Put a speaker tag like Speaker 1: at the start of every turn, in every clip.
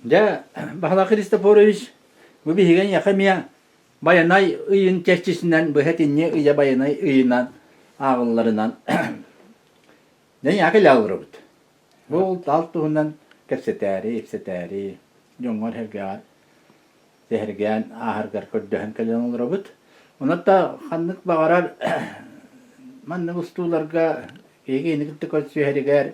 Speaker 1: Дьэ, Баһылай Христофорович, бу биһиги эйиэхэ эмиэ Байанай ыйын чэрчитинэн быһа итинни ыйа Байанай ыйынан ааҕылларынан дьэ эйиэхэ кэлэ олоробут. Бу тал туһунан кэпсэтээри, ипсэтээри, дьоҥҥор-сэргэҕэр сэһэргээн ааһаргар көрдөһөн кэлэн олоробут. Онон да ханнык баҕарар маннык устууларга киһи кытта көрсүһэригэр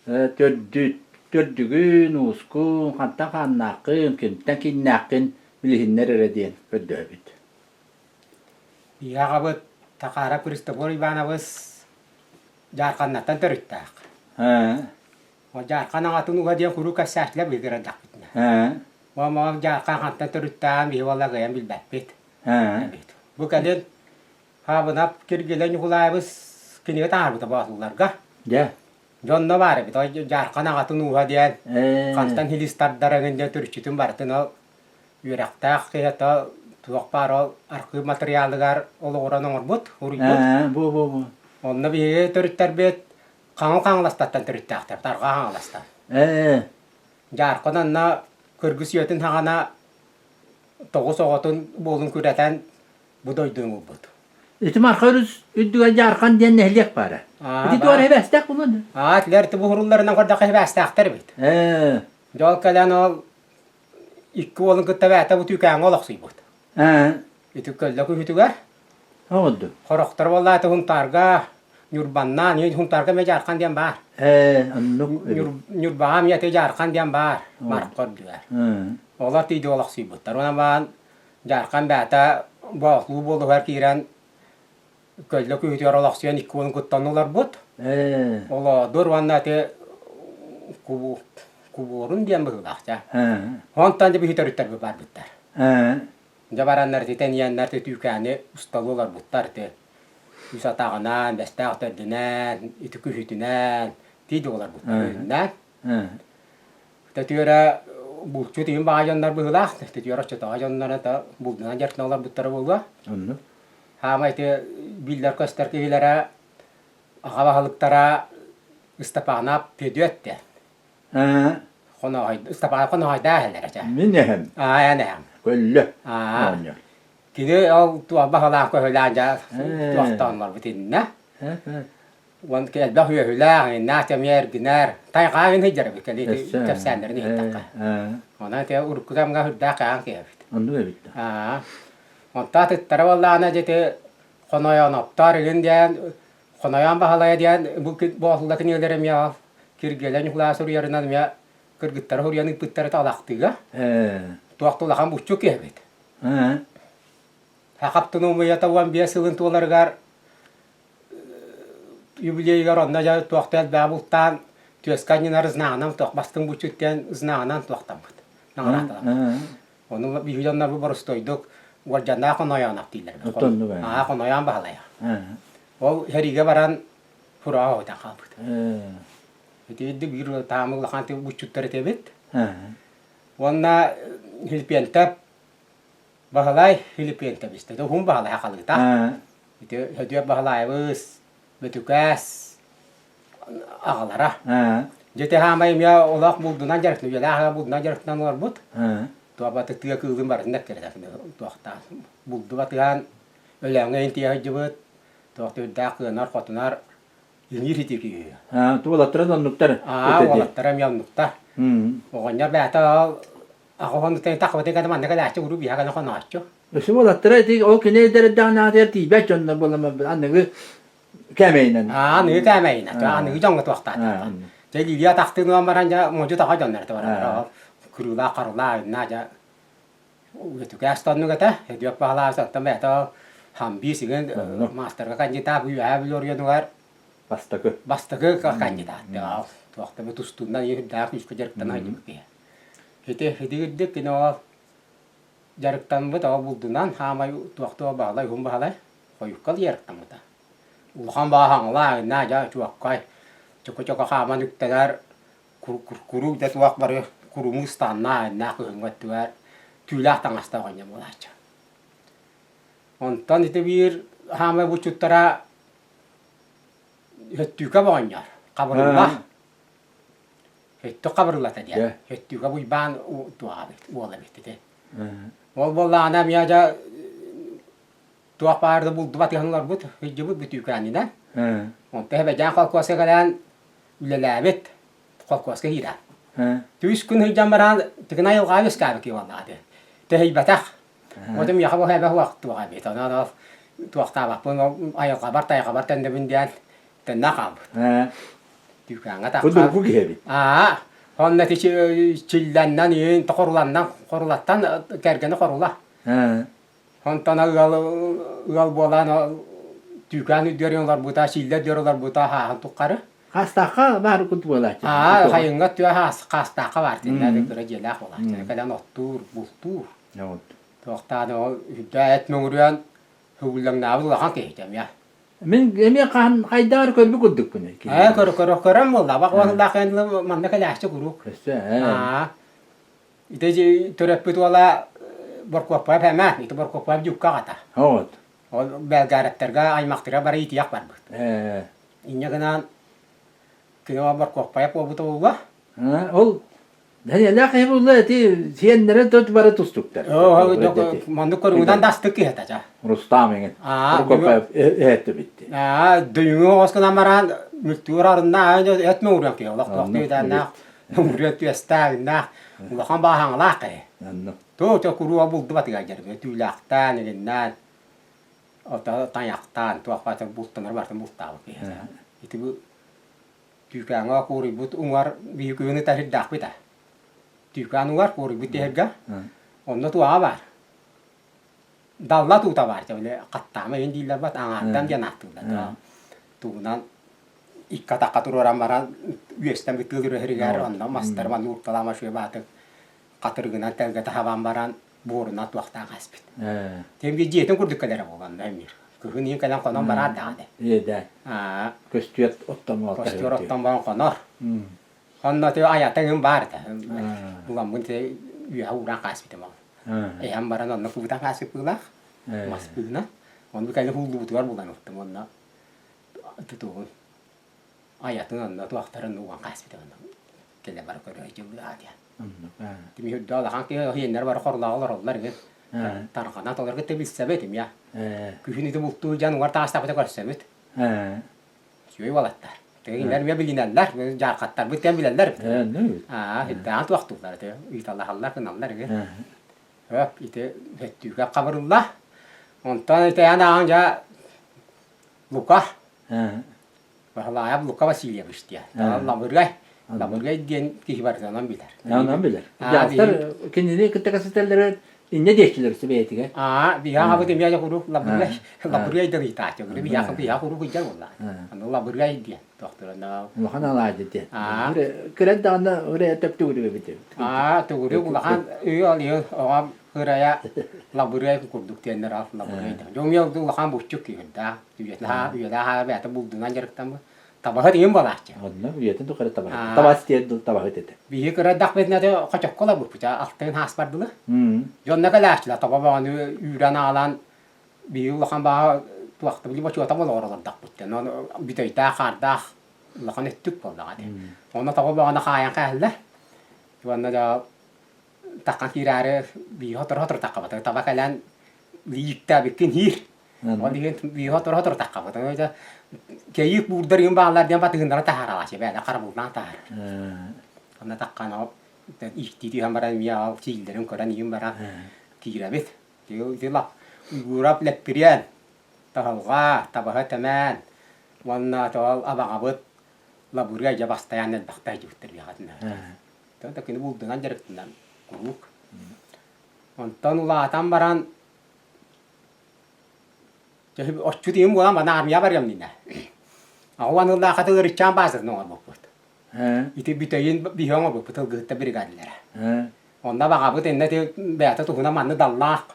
Speaker 1: Төрдүт, төрдүгүн, уускун, хантан хааннааххын, кимтэн кииннээххин билиһиннэр эрэ диэн көрдөһөбүт.
Speaker 2: Биһиги аҕабыт Тахаров Христофор Иванович Дьаарханнартан төрүттээх. Ол Дьаархан аҕатын уга диэн куруук кэпсээччилэр биһиги эрдэхпитинэ. Ол Дьаархан хантан төрүттээҕин биһиги уола кыайан билбэппит. Бу кэлин Хаабынап Киргилэ Ньукулаайабыс кинигэ таһаарбыта боотулларга.
Speaker 1: Дьэ.
Speaker 2: Дьонно баар эбит. Ол Дьаархан аҕатын ууһа диэн хантан хилис тардар эҥин диэн төрүччүтүн барытын ол үөрэхтээх киһи туох баар ол архыып матырыйаалыгар олоҕуран оҥорбут, уруйбут.
Speaker 1: Бу бу бу.
Speaker 2: Онно биһиги төрүттэрбит Хаҥыл Хаҥаластаттан төрүттээхтэр, Тарҕаа Хаҥаластан. Дьаархан онно кыргыс үйэтин саҕана тоҕус оҕотун буолун күрэтэн бу дойдуну булбут.
Speaker 1: Ити Марха өрүс үрдүгэр Дьаархан диэн нэһилиэк баара. Ити туора эбээстээх булан.
Speaker 2: Аа, тилэр ити буһурулларынан көрдөххө эбээстээхтэр эбит.
Speaker 1: Ээ.
Speaker 2: Дьол кэлэн ол икки уолун кытта бээтэ бу түүкээҥҥэ олохсуйбут.
Speaker 1: Ээ.
Speaker 2: Ити көллө күһүтүгэр.
Speaker 1: Оҕорду.
Speaker 2: Хорохтор буоллааты Хунтаарга, Ньурбаннаан, Хунтаарга эмиэ Дьаархан диэн баар.
Speaker 1: Ээ, оннук.
Speaker 2: Ньурбаҕа эмиэ ити Дьаархан диэн баар, Марха үрдүгэр. Олор тиийдик олохсуйбуттар. Онон баан Дьаархан бэйэтэ Боохлуу буолугар киирэн көллө күһүтүгэр олохсуйан икки уон куттан олорбут. Олоодур уонна ити кубуорун диэн быһыылаах дьэ. Онтон дьэ биһи төрүттэрбит барбыттар. Дьэ бараннар ити тэнийэннэр ити түүкээни усталыы олорбуттар ити үс атаҕынан, бэстээх төрдүнэн, ити күһүтүнэн тиийдик олорбуттар үһүннээн. Төтүөрэ булчут иһин баҕа дьоннор быһыылаах, төтүөрэ оччотооҕу дьонноро то булдунан дьарыктана олорбуттара буолуо.
Speaker 1: Оннук.
Speaker 2: Хаама ити биллэр-көстөр киһилэрэ аҕа баһылыктара Ыстапаанап Пөдүөт диэн. Хонооһой Ыстапаанап Хонооһойдоох эһэлэрэ чэ.
Speaker 1: Мин эһэм.
Speaker 2: Аа, эн эһэм.
Speaker 1: Көллө.
Speaker 2: Аа.
Speaker 1: Оонньор.
Speaker 2: Кини ол туох баһылаах көһүлээн дьэ туохтаан барбыт иннэ. Уон элбэх үөһүлээх, иннээх кэмҥэ эргинэр, тайҕаа ин сылдьар эбит кэлии кэпсээннэрин иһиттэххэ. Онон ити урукку кэмҥэ сүрдээх кэҕэн киһи эбит.
Speaker 1: Оннук эбит да.
Speaker 2: Аа. Онтон атыттара буоллаҕына дьэ ити Хонойооноптор игин диэн Хонойоон Баһылайа диэн бу Боотулла кинигэлэрэ эмиэ ол Киргиэлэй Ньукулаа суруйарынан эмиэ кыргыттары суруйан ыыппыттара талахтыыга. Туох да улахан буччук киһи эбит. Саха умуйата 15 сылын туоларыгар юбилейыгар онно дьэ туохта элбэҕи бултаан түөскэ анньынар знагынан туох бастыҥ булчут диэн знагынан туохтаммыт наҕараадаланар. Ону биһиги дьоннорбут боростуойдук уордьаннаах Хонойоонох дииллэр. Аа Хонойоон Баһылайа. Ол сэриигэ баран фураҕа оһутан хаалбыт. Ити биир таамы улахан булчуттар этэбит. Уонна Филиппиэнтэп Баһылай Филиппиэнтэбис, уһун Баһылай халыыта. Ити Сөдүөт Баһылаайабыс, Бөтүкээс аҕалара. Дьэ ити хаамай эмиэ олох булдунан дьарыктанан, үйэлээх аҕа булдунан дьарыктанан олорбут. Туох тыа кыылын барытын эккирэтэ туохтаах булду батыһан Өлөөҥҥө иһин тиийэ сылдьыбыт, туох үрдээх кыанар-хотунар иҥиир ити киһи.
Speaker 1: Уолаттара да оннуктар.
Speaker 2: Аа, уолаттара эмиэ оннуктар. Оҕонньор бэйэтэ ол Аҕа тахабытын кэннэ манна кэлээччи уруу биһа гына хонооччу.
Speaker 1: Өссө уолаттара ити ол кини эдэрдэҕинээҕитигэр тиийбэт дьоннор буолан аныгы кээмэйинэн.
Speaker 2: Аа, аныгы кээмэйинэн. Аныгы дьоҥҥо туохтаатар. Дьэ Лилия тахтыын ылан баран дьэ модьу таҕа дьоннор это бараллар. Кырыылаах харылаах инна дьэ Үтүкээс тоннук этэ. Өдүөк баһылаабыт оттон бэйэтэ ол хамбиис игин маастарга кандидат үөһээ Бүлүү оройуонугар
Speaker 1: Бастакы.
Speaker 2: Бастакы кандидат. Туох да бу тустуунан үрдээх күүскэ дьарыктана сылдьыбыт киһи. Ити итигирдик кини ол дьарыктаммыт ол булдунан хаамай туохтуо баһылай уһун баһылай хойукка дьарыктаммыта. Улахан бааһаҥалаа иннаа дьэ чуоккай чоко-чоко хааман үктэнэр куруук да туох бары курумуу ыстааннаа иннаа кыһыҥҥы өттүгэр түүлээх таҥастаах оҕонньор буолааччы. Онтон ити биир хаамай булчуттара Өттүүкэ оҕонньор Хабырылла. Өттүк хабырыллата диэн. Өттүгэ Уйбаан туоҕа эбит, уол эбит ити. Ол буоллаҕына эмиэ дьэ туох баар да булдубат ыһан олорбут, сылдьыбыт бүтүүкээнинэн. Онтон Эбэдьээн холкуоска кэлэн үлэлээбит, холкуоска киирэн. Түс күн сылдьан баран тыгын айылҕаҕа үөскээбит киһи буоллаҕа дии. Тэһийбэтэх. Отум миэхэ бу эбэ суох туох эбит. Онон ол туохтаабаппын, айылҕабар, тайҕабар төннөбүн диэн төннө хаалбыт. Түүкээҥҥэ таххан.
Speaker 1: Кудургу киһи эбит.
Speaker 2: Аа, онно ити чиллэннэн, иин хоруланнан, хорулаттан кэргэни хорула. Онтон ыал ыал буолан түүкээн үрдүөр олорбута, сииллэ үрдүөр олорбута хааһын туххары.
Speaker 1: Хаастаахха баар кут буолааччы.
Speaker 2: Аа, хайыҥҥа түө хаас хаастаахха баар тиннэ кыра дьиэлээх буолааччы. Кэлэн оттуур, бултуур. Туохтаан ол үрдэ эт мөҥүрүөн хөгүллэҥнээбит улахан киһи эмиэ.
Speaker 1: Мин эмиэ хаһан хайдаар көрбүт курдукпун.
Speaker 2: Ээ, көрө көрө көрөн буолла. Бак уоннаах манна кэлээччи куруук.
Speaker 1: Өссө ээ.
Speaker 2: Аа. Ити төрөппүт уола Боркуоппаев эмэ, ити Боркуоппаев дьукка аҕата.
Speaker 1: Вот.
Speaker 2: Ол Белгарадтарга аймахтара бары иитийэх барбыт.
Speaker 1: Ээ.
Speaker 2: Инньэ гынан кини Боркуоппаев буолбута буолла.
Speaker 1: Ол Дэниэлээх киһи буолла ити сиэннэрэ тут бары тустуктар.
Speaker 2: Маннык көрүҥүнэн да астык киһи этэ.
Speaker 1: Рустам иҥин. Прокопьев эһэтти битти.
Speaker 2: Аа, дөйүҥү оҕоскунан баран мүлтүүр арынна эт мөҥүрүөн киһи олох туох түйүтэннээх мөҥүрүөн түөстээбиннээх улахан бааһаҥалаах киһи. Тоо то курууга булдубатыгар дьарыгы түүлээхтээн илиннээн ото тайахтаан туох баата бултанар бартын бултаабыт киһи. Ити бу Түүкээҥҥэ кууруйбут уҥар биһи күһүн ытарырдаахпыт аа. Түүкээн уҥар кууруйбут тиһэргэ онно туоҕа баар. Далла туута баар дьэ били хаттаама иһин дииллэр бат аҥаардан диэн ааттыыллар. Тугунан икки атахха туруоран баран үөстэн бытыыл үрөһүрүгэр онно мастары манна уурталаама үчүгэй баатык хатырыгынан тэлгэтэ хабан баран буорунан туохтаах ааспыт. Тем биир дьиэтин курдук кэлэрэ буолан эмиир. Кыһын иһин кэлэн хонон бараар даҕаны.
Speaker 1: Иэдээн.
Speaker 2: Аа.
Speaker 1: Көстүөт оттон
Speaker 2: Көстүөр оттон баран хонор. Онно ти аята ыҥын баар этэ. Буламмын ти үөһэ ууран хааспытым ол. Эһэм баран онно кубутан хааспыт мас быына. Онну кэлин хууллубутугар булан ылтым онно тутугун аятын онно туохтарын уган хааспытым онно кэлэ бара көрө дьыллаа диэн. Тими үрдэ улахан киһи иһиэннэр бары хорлоох олороллор игин. Тарҕана толору кытта билсэбит имя. Күһүн ити бултуу дьон уҥар таастапыта көрсөбүт. Үчүгэй уолаттар. Тыгыннар эмиэ билинэллэр, дьаархаттарбыт диэн билэллэр. Аа, үрдээн туохтууллар ити ыыталаһаллар гыналлар игин. Өп, ити өттүүгэ хабырылла. Онтон итэээн ааҕан дьэ Лука Баһылаайап Лука Васильевич диэн. Лабыргай. Лабыргай диэн киһи барытынан билэр.
Speaker 1: Онон билэр. Дьахтар кинини кытта кэсэтэллэрэ инньэ диэччилэр бэйэтигэр.
Speaker 2: Аа, биһиэхэ эмиэ дьэ куруук Лабыргай, Лабыргай да ыйытааччы. Биһиэхэ биһиэхэ куруук ыйдар буолла. Аны Лабыргай диэн тохтурана.
Speaker 1: Улахан алаадьы диэн. Кырат даҕаны үрэ төптүгүрүк эбит.
Speaker 2: Аа, төгүрүк улахан үй ол оҕом ырая Лабыргай курдук диэннэр ал Лабыргай. Дьоҥ улахан буччук киһирдээх. Үйэлээх үйэлээх аҕа бэйэтэ булдунан дьарыктаммыт. Табаһыт иһин буолааччы.
Speaker 1: Онно үйэтин тухары табаһыт. Табас диэн дыл табаһыт этэ.
Speaker 2: Биһи кыра эрдэхпитинэ хочокко олорбуппут алтыын хаас бардылар. Дьонно кэлээччилэр таба бөҕөнү үүрэн аҕалан биһи улахан баҕа туохта били бочуота олоҕор олордохпут диэн. Ону бүтэйдээх хаардаах улахан өттүк буоллаҕа дии. Онно таба бөҕөнү хаайан кээһэллэр. Уонна дьэ таххан киирээри биһи сотору-сотору таххабыт. Таба кэлэн ииктээбиккин иир. Ол иһин биһи сотору-сотору таххабыт. Кэйиик буурдар иһин бааллар диэн батыһыннара таһааралааччы бэйэ харабыллаан таһаарар. Онно таххан ол ииктии түһэн баран эмиэ ол сииллэрин көрөн иһин баран киирэбит. Ити Уйгуурап Лэппириэн, Таһылҕа, Табаһа Тэмээн уонна ол абаҕабыт Лабырыай дьэ бастайаан элбэхтэ сылдьыбыттар биэҕэтинэ. Да кини булдунан дьарыктанан куруук. Онтон улаатан баран оччут иһин буолан бана армия барыам динэ. Аҕа ыаллаахата ырыччаан баазатын оҥорбуппут. Ити бүтэйин биһи оҥорбуппут ылгыһытта бригадалара. Онно баҕабыт иннэ ити бэйэтэ туһунан манны даллаах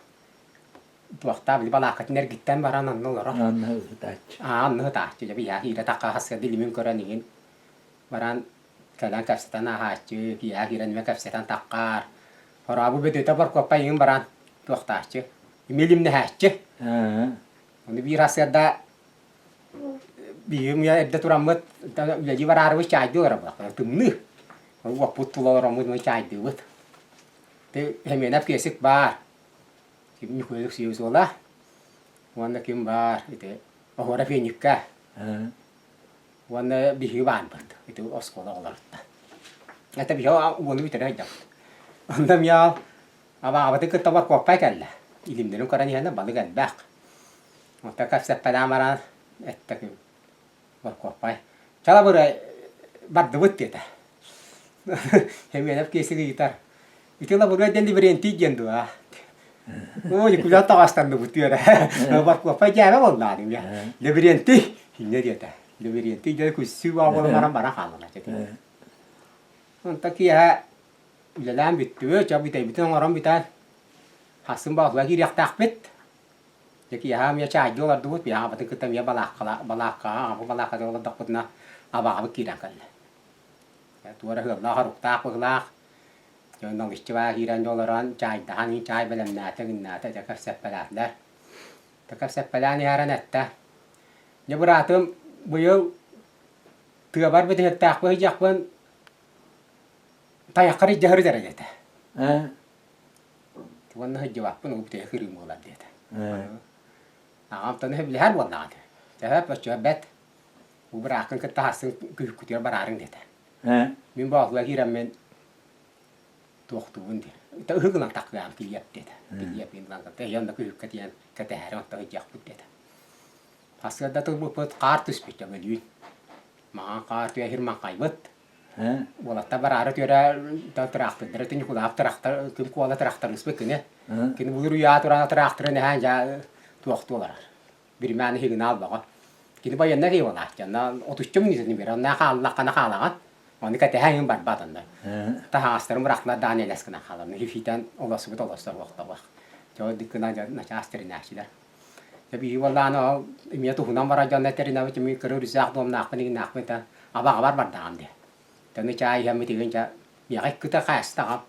Speaker 2: туохтаах били балааккатын эргиттэн баран анны олорор.
Speaker 1: Анны ыһытааччы.
Speaker 2: Аа, анны ыһытааччы. Дьэ биһиэхэ киирэ тахха хасыа билимин көрөн иҥин баран кэлэн кэпсэтэн ааһааччы, киэһэ киирэн эмиэ кэпсэтэн таххаар. Хорообу бөдөтө боркуоппа иҥин баран туохтааччы, имилимнэһээччи. Ону биир сарсыарда биһиги эрдэ тураммыт үлэлии бараарыбыт чаайдыы олоробут. Тымныы. Уоппут тула олороммут чаайдыыбыт. Хэмиэнэп Киэсик баар. Ким Ньукуйдук сиэбит уола. Уонна ким баар ити Оһуора Феникка. Уонна биһиги баарбыт. Ити оскуола оҕолоруттан. Это биһиги уону бүтэрэ сылдьабыт. Онно эмиэ абаҕабытын кытта моркуоппай кэллэ. Илимнэрин көрөн иһэнэ балык элбэх. Онтон кэпсэппэтээн баран эттэ ким моркуоппай. Чалабырай бардыбыт диэтэ. Эмиэнэп Киэсик ыйытар. Ити лабырыа диэн Либерентий диэн дуо? Ой, куда таҕастанныбыт үөрэ. Моркуоппай дьээбэ буоллаҕым я. Либерентий инньэ диэтэ. Либерентий диэн күссүү буолан баран бара хааллылар. Онтон киэһэ үлэлээн бүттүбүт, дьэ бүтэйбитин оҥорон бүтэн, хассын боотуга киириэхтээхпит. Дьэ киэһэ эмиэ чаайдыы олордубут, биһиги кытта эмиэ балааккала балааккаҕа, аҕабыт балааккатыгар олордохпутуна абаҕабыт киирэн кэллэ. Туора ыаллаах, оруктаах быһыылаах, дьон налыччы баа киирэн олорон чаайдаһан, чаай бэлэмнээтэ, гыннаата, дьэ кэпсэппэлээтилэр. Дьэ кэпсэппэлээн иһэрэн эттэ: «Дьэ быраатым, быйыл тыабар бүтэһиктээхпин сылдьахпын тайаххар илдьэ сырыт эрэ диэтэ. Уонна сылдьыбаппын, ол бүтэһик ырыым буолар диэтэ. Аҕам тону сөбүлэһэр буоллаҕа этэ. Төһө оччо бэт бу бырааккын кытта хасын күһүккүтүгэр бараарыҥ диэтэ. Мин боотуга киирэммин туохтуубун диэн. Ыһык ылан такыаам килиэп диэтэ. Килиэп ылан эйэ онно күһүккэ тиийэн кэтэһэри онто сылдьыахпыт диэтэ. Сарсыарда турбуппут хаар түспүт өҥөлүүн. Маҥан хаар түөһүр маҥхайбыт. Уолаттар бараары түөрэ тыраахтырдара Ньукулаап тырахтар күн куола тырахтарыспыт кини. Кини былыр үйэҕэ туран тыраахтырын эһээн дьэ туохтуу олорор. Биримээн сигнал бөҕө. Кини байыаннай киһи буолааччы. Онно отучча мүнүүтэтин биэрэр. Онно хааллаххына хаалаҕын. Ону кэтэһэн иһин барбат онно. Таһаҕастарын бырахтылар даҕаны элэс гынан хаалар. Хифитэн олорсубут олорсор уохтабах. Дьэ дыккына дьэ начаас тэринээччилэр. Дьэ биһиги буоллаҕына ол эмиэ туһунан барар дьонно тэринэбит эмиэ кыра үрүсээх дуомнаахпын игиннаахпын этэ абаҕабар бардаҕым дии. Тэми чаай иһэммит игин дьэ миэхэ иккитэ хаайыста аҕам.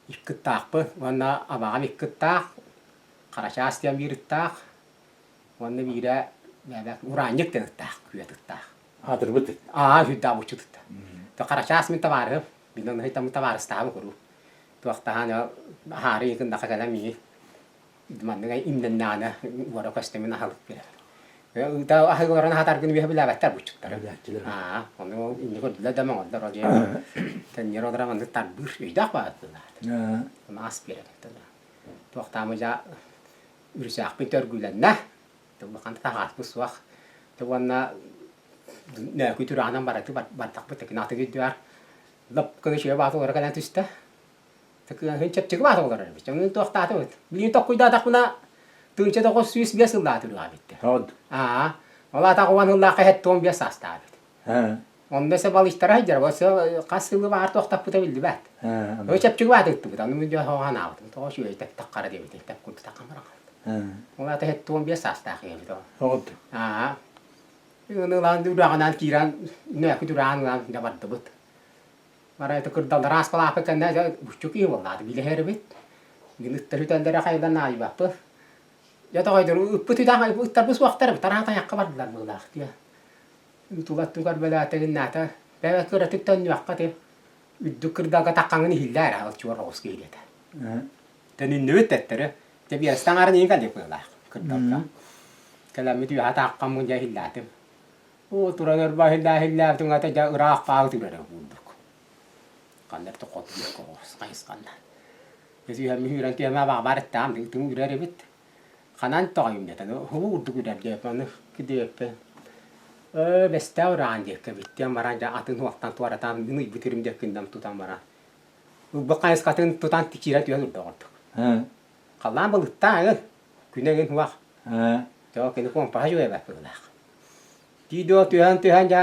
Speaker 2: Иккиттаахпын уонна абаҕам иккиттаах, Харачаас диэн биир ыттаах уонна биирэ бэбэк ураанньык диэн ыттаах, күөт ыттаах.
Speaker 1: Аатырбыт ыт.
Speaker 2: Аа, сүрдээх булчут ыт. Харачаас мин табаарыһым. Мин онно ыйтаммыт табаарыстаабын куруук. Туохтаһан аһаары гыннаха кэлэн миигин маннык имнэннэҕинэ уора көстө мин аһылык биэрэр. Ыыта аһыы олорон аһатаргын үөһэ билээбэттэр булчуттары. Аа, ону инник көрдүлэр да моҥоллор ол дьиэ тэнньэр олорон маннык тарбыыр өйдөөх баҕатылаат. Ону ас биэрэр. Туохтаамы дьа үрүсээхпин төргүүлэннэ. Улахан таһааспыт суох. Уонна нөөкү түрэҕинэн бараты бардахпыт атын үрдүгэр лап гына үчүгэй баата олоро кэлэн түстэ. Тыкыаһын чэпчэки баата олорор эбит. Онон туохтаатыбыт. Билигин токкуйдаатахпына 1905 сыллаах түрүҕэ эбит. Аа, ол аата уон сыллаахха 75 саастаах эбит. Онно се балыктара сылдьар, ол хас сылы баар туохтаппыта биллибэт. Ол чэпчэки баата ыттыбыт, аны мин дьэ ханаабытым, тоҕо үчүгэй таххара диэбитин, тэп курдук таххан баран Ол аата 75 саастаах эбит ол. Аа. Ылан үрэҕинэн киирэн, нөөкү үрэҕин ылан дьэ бардыбыт. Бара это кырдаллар ааспалаахпыт кэннэ дьэ буччу киһи буоллаҕа билэһэр эбит. Мин ыттар үтэллэрэ хайдан аайбаппыт. Дьэ тоҕойдор ыппыт үтэн ыттарбыт суохтар эбит, тараан тайахха бардылар быһыылаах диэ. Тулаттын көрбөлөөтө гыннаата. Бэйэ кыратык төннүөххэ ти үрдүк кырдалга таххаҥын иһиллээ эрэ ол чуор оҕус киһи диэтэ. Төнүннүбүт төттөрү. Дьэ биэстэн аҥарын иһин кэллик быһыылаах кырдалга. Кэлэммит үөһэ тааххаммын дьэ иһиллээтим. Оо, туран өр иһиллээ иһиллээбитим ата дьэ ыраах хаалы түрэрэ курдук. Ханна эрэ хоту диэки оҕус хайысханна. Дьэ түһэммин үүрэн түһэмэ абаҕабар эттэҕим ытым үрэр эбит. Ханан тоҕойум диэтэ уһуу курдук үрэр диэппин аны диэппин ээ бэстээх үрэҕин диэккэ эбит диэн баран дьэ атын уохтан туоратан мин ыйбыт үрүм диэккиннэм тутан баран ылбыт хайысхатын тутан киирэн түһэн турда курдук. Халлаан былыттаах ыгын күнэ ыгын уох. Дьэ кини компаһа үчүгэй быһыылаах. Тиийдио түһэн түһэн дьэ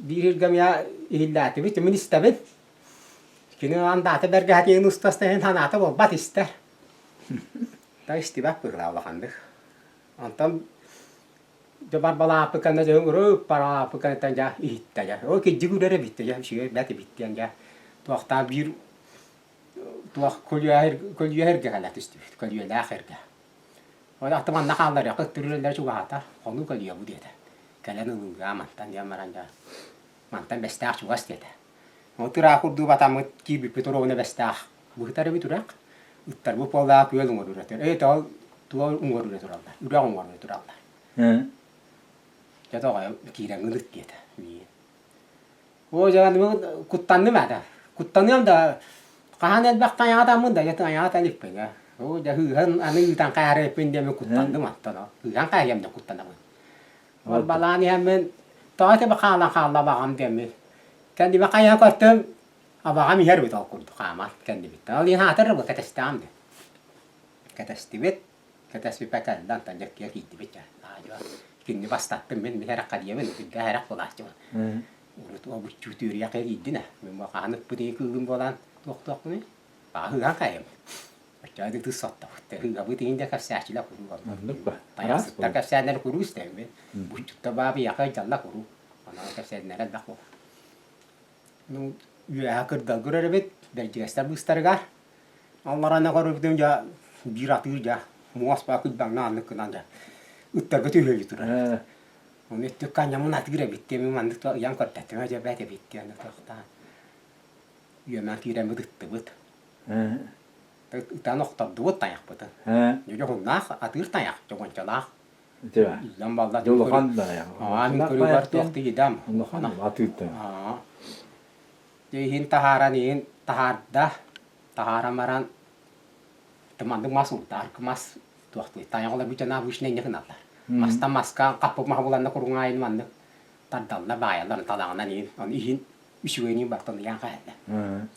Speaker 2: биир иргэмиэ иһиллээтибит мин истэбин. Кини андаата бэргэһэтигин устаста иһин санаата буолбат истэр. Та истибэт быһыылаах улаханнык. Онтон дьэ барбалааппыканна дьэ ырыып барааппыканнаттан дьэ иһиттэ дьэ. Ол кирдьик үрэр эбит дьэ үчүгэй бэрт эбит диэн дьэ туохтаах биир туох көлүөһэ көлүөһэ эргэ кэлэ түстүбүт көлүөлээх эргэ. Ол аты манна хаалларыахха ыттырыыллара чугаһаата хонуу көлүө бу диэтэ. Кэлэн ылыыга мантан диэн баран дьэ. Мантан Бэстээх чугас диэтэ. Ол тыраах курдуу батаммыт киирбиппит оруобуна Бэстээх быһытар эбит үрэх. Ыттарбыт буоллаах күөл уҥуор үрэ турар. Ээ тоҕо тула уҥуор үрэ тураллар. Үрэх уҥуор үрэ тураллар. Дьэ тоҕо киирэн ылыт диэтэ миигин. Оо дьэ куттанным ээ Куттаныам да хаһан элбэх тайаҕатаммын да дьэ айаҕата иликпин ээ. Оо дьэ ыыһан аны ыытан хаайарыппын диэммин куттанным оттон ыыһан хаайыам да куттанабын. Ол балаан иһэммин тоҕо ити хаалан хаалла абаҕам диэммин. Кэннибэ хайыһа көртүм абаҕам иһэр эбит ол курдук хаамар кэннибиттэн. Ол иһин аатыр бу кэтэстэҕим дии. Кэтэстибит. Кэтэспиппэ кэллэ онтон дьэккигэ киирдибит дьэ. Аа кинини бастаттым мин мин эрэххэ диэбин үрдээх эрэх буолааччыбын. Урут обуччуу түөрүйэх киирдин ээ. Мин бу хаһан ыппыт ийэ кыылым буолан туохтуохпунуй? Баҕа ыһан хайым. Оччоҕо ытыс соттобут. Ыһыабыт иһин да кэпсээччилэр куруук
Speaker 1: Оннук ба.
Speaker 2: Тайахсыттар кэпсээннэр куруу истэбин. Буччутта баабыйаха дьалла куруук. Онон кэпсээннэр элбэх буолар. Ну, үөһэ кырдалгыр эрэбит, бэрдьигэстэр быыстарыгар. Алларана көрбүтүм дьэ биир атыыр дьэ муос баа кыйдаҥна аннык гынан дьэ ыттарга түһүөлүү турар. Ону өттүк анньаммын атыыр эбит диэн маннык ыйан көрдөттүм дьэ бэт эбит диэн туохтаан үөмэн киирэммит ыттыбыт. Ытан охтордубут тайахпытын. Дьоһуннаах атыыр тайах, дьоҕунчалаах. Үллэн балла
Speaker 1: Улахан тайах.
Speaker 2: Аан көрүгэр туох тиийдам.
Speaker 1: Улахан атыыр тайах.
Speaker 2: Дьэ иһин таһааран иһин таһаарда. Таһааран баран маннык мас урда аркы мас туохтуй тайах олорбут дьон обычно инньэ гыналлар. Мастан маска хаппыт маһы буланна куруҥаайын маннык тардаллар баайаллар талаҕынан иһин ону иһин үчүгэйин бартан ыйаан хаһаллар.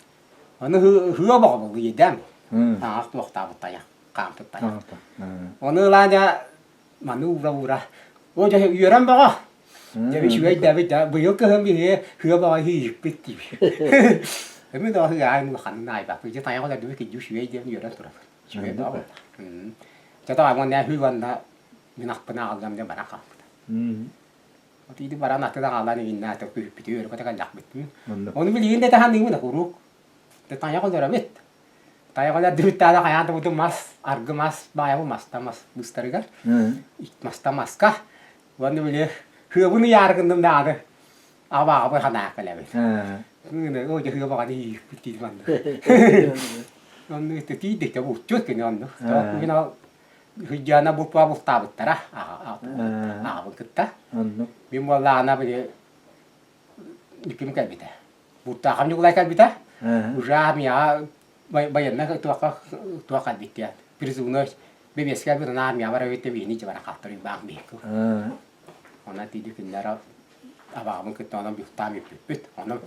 Speaker 2: Ону хыа боҕобул иэдэм. Таҥах туохтаабыт тайах, хаампыт тайах. Ону ылаан дьэ маны уура-уура. О дьэ үөрэн бөҕө. Дьэ үчүгэй дэбит да быйыл кыһын биһиги хыа бөҕө иһиппит диибит. Эми да хыаайын улаханын аайбаппыт. Дьэ тайах олордубут киддьи үчүгэй диэн үөрэн турабыт. Үчүгэй бөҕө буолла. Дьэ тоҕо уонна хүү уонна мин ахпын аҕаллам диэн баран хаалбыта. Отиди баран аты аҕалан иҥиннээтэ күһүппүтү өрө кэллэхпит. Ону билигин да таһаныыбын куруук. Тайах олоробит. Тайах олордубуттаана хайаан да буту мас, аргы мас, баайабы маста мас быстарыгар. Маста маска. Уонна били хыабын ыйаары гынным даҕаны абааҕабы ханаах кэлэбин. О дьэ хыабаҕаны ииппит диир манна. Онну тиийдик да булчут кини онну. Күн ал Хыдьаана буква бултаабыттара аҕабын кытта. Мин буоллаҕына били ким кэлбитэ. Бултаахам Ньукулай кэлбитэ. Уже армияҕа байыаннай туохха туох кэлбит диэн призывной бэбиэскэ кэлбит аны армияҕа барар эбит биһини дьэ баран хаалтар уйбаах биһикки. Онон тиийди кинилэр абаҕабын кытта онон бултаан бүппүппүт. Онон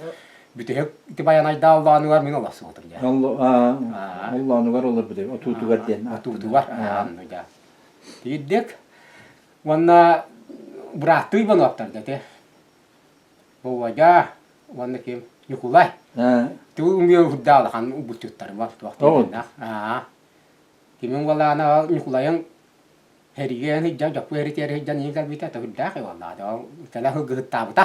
Speaker 2: бүтэһик ити байанайдаа оллоонугар мин олорсубутум дьэ.
Speaker 1: Оллоонугар олорбут отуутугар диэн.
Speaker 2: Отуутугар онно дьэ. Тиийдик. Уонна бырааттыы Ивановтар да ити. Болуодьа уонна ким Ньукулай. Туу үмүө урда улахан убуччуттарым бар туох диэннээх. Кимин уолаана Ньукулайын Һэригэ сылдьан, дьоппу эритиэр сылдьан иһин кэлбитэ, төгүрдээх уоллаах. Кэлэ сылгыһыттаабыта.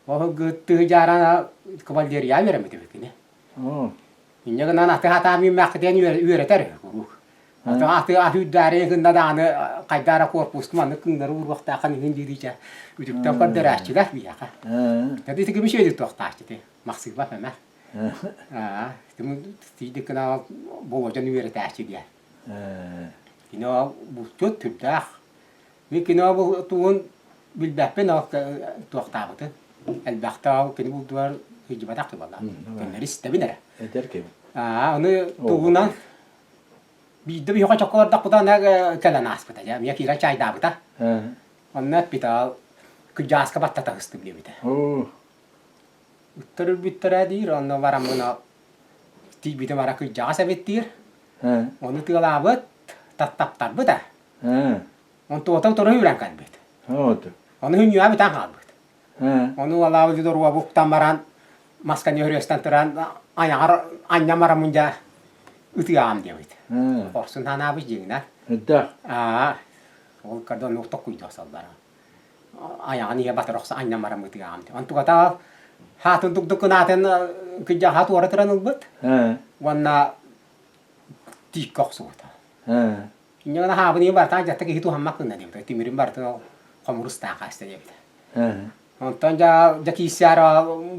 Speaker 2: Ол сылгыһыттыы дьааран кавалерия үөрэммит эбит кини. Инньэ гынан аты хатаан үүммэххитин үөрэтэр куруук. Аты аты аты гынна даҕаны хайда эрэ корпуска маннык кыҥнары ууруохтааххын иһин дииричэ үтүктэн көрдөрөөччүлэр биһиэхэ. Ити ити ким үчүгэйдик туохтааччы ити Махсыыба эмэ. Тиийдик гына Болуодьан үөрэтээччи диэн. Кини ол булчут түрдээх. Мин кини ол тугун билбэппин ол туохтаабытын. Элбэхтэ ол кини булдугар сылдьыбатах буолла. Кинилэри истэбин эрэ.
Speaker 1: Эдэр киһи.
Speaker 2: Аа, ону тугунан биирдэ биһиэхэ чокко олордохпутуна кэлэн ааспыта. Дьэ, эмиэ киирэн чайдаабыта. Онно эппитэ ол кырдьааска баттата сыстым диэбитэ. Ыттар өлбүттэрэ диир, онно бараммын тиийбитим ара кырдьаҕас эбит диир. Ону тыалаабыт, таптарбыт а. Онтуота тура үүрэн кэлбит. Ону хүнньүөҕэ бүтэн хаалбыт. Ону уолаабыт доруобуктан баран масканы өрүөстэн туран айаҕар анньан бараммын дьэ ытыаҕам диэбит. Хорсун санаабыт дьиҥинэ. Аа, ол когда оннук токкуйдуох саллара. айаҕын иһэ батар охсо анньан баран ытыаҕым онтугата хаатын дук-дук гынаатын кыдьаха туора туран ылбыт уонна тииккэ охсубута инньэ гына хаабын иһин барытаан дьатта киһи туһаммат гына диэбитэ тимирин барытын ол хомурустаах хаста диэбитэ. Онтон дьэ дьэ киирсээр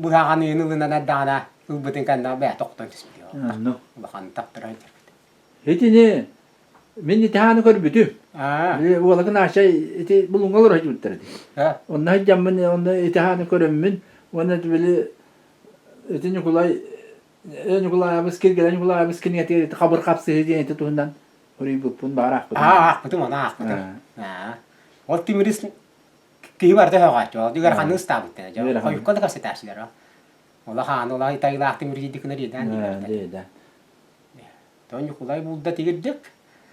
Speaker 2: быһаҕаныын ылынан эрдэҕинэ ылбытын кэннэ бэйэтэ охтон түспүтэ.
Speaker 1: Онно.
Speaker 2: Улахан таптара сылдьарбыт.
Speaker 1: Итини мин итааны көрбүтүм.
Speaker 2: Аа.
Speaker 1: Уолакын Аша ити булуҥҥа олоро сылдьыбыттар ити. Онно сылдьаммын онно итааны көрөммүн уонна били ити Ньукулай Ньукулаайабыс Киргилэ Ньукулаайабыс кинигэтигэр ити хабыр хапсыһыы диэн ити туһунан суруйбуппун баар аахпытым.
Speaker 2: Аа аахпытым ону аахпытым. Аа. Ол тимирис киһи барыта сөҕөөччү. Ол ыараханнык ыстаабыттар. Хойукка да кэпсэтээччилэр. Улахан улахан итайылаах тимир дии диэдээн
Speaker 1: диэдэ.
Speaker 2: То Ньукулай булда тигирдик.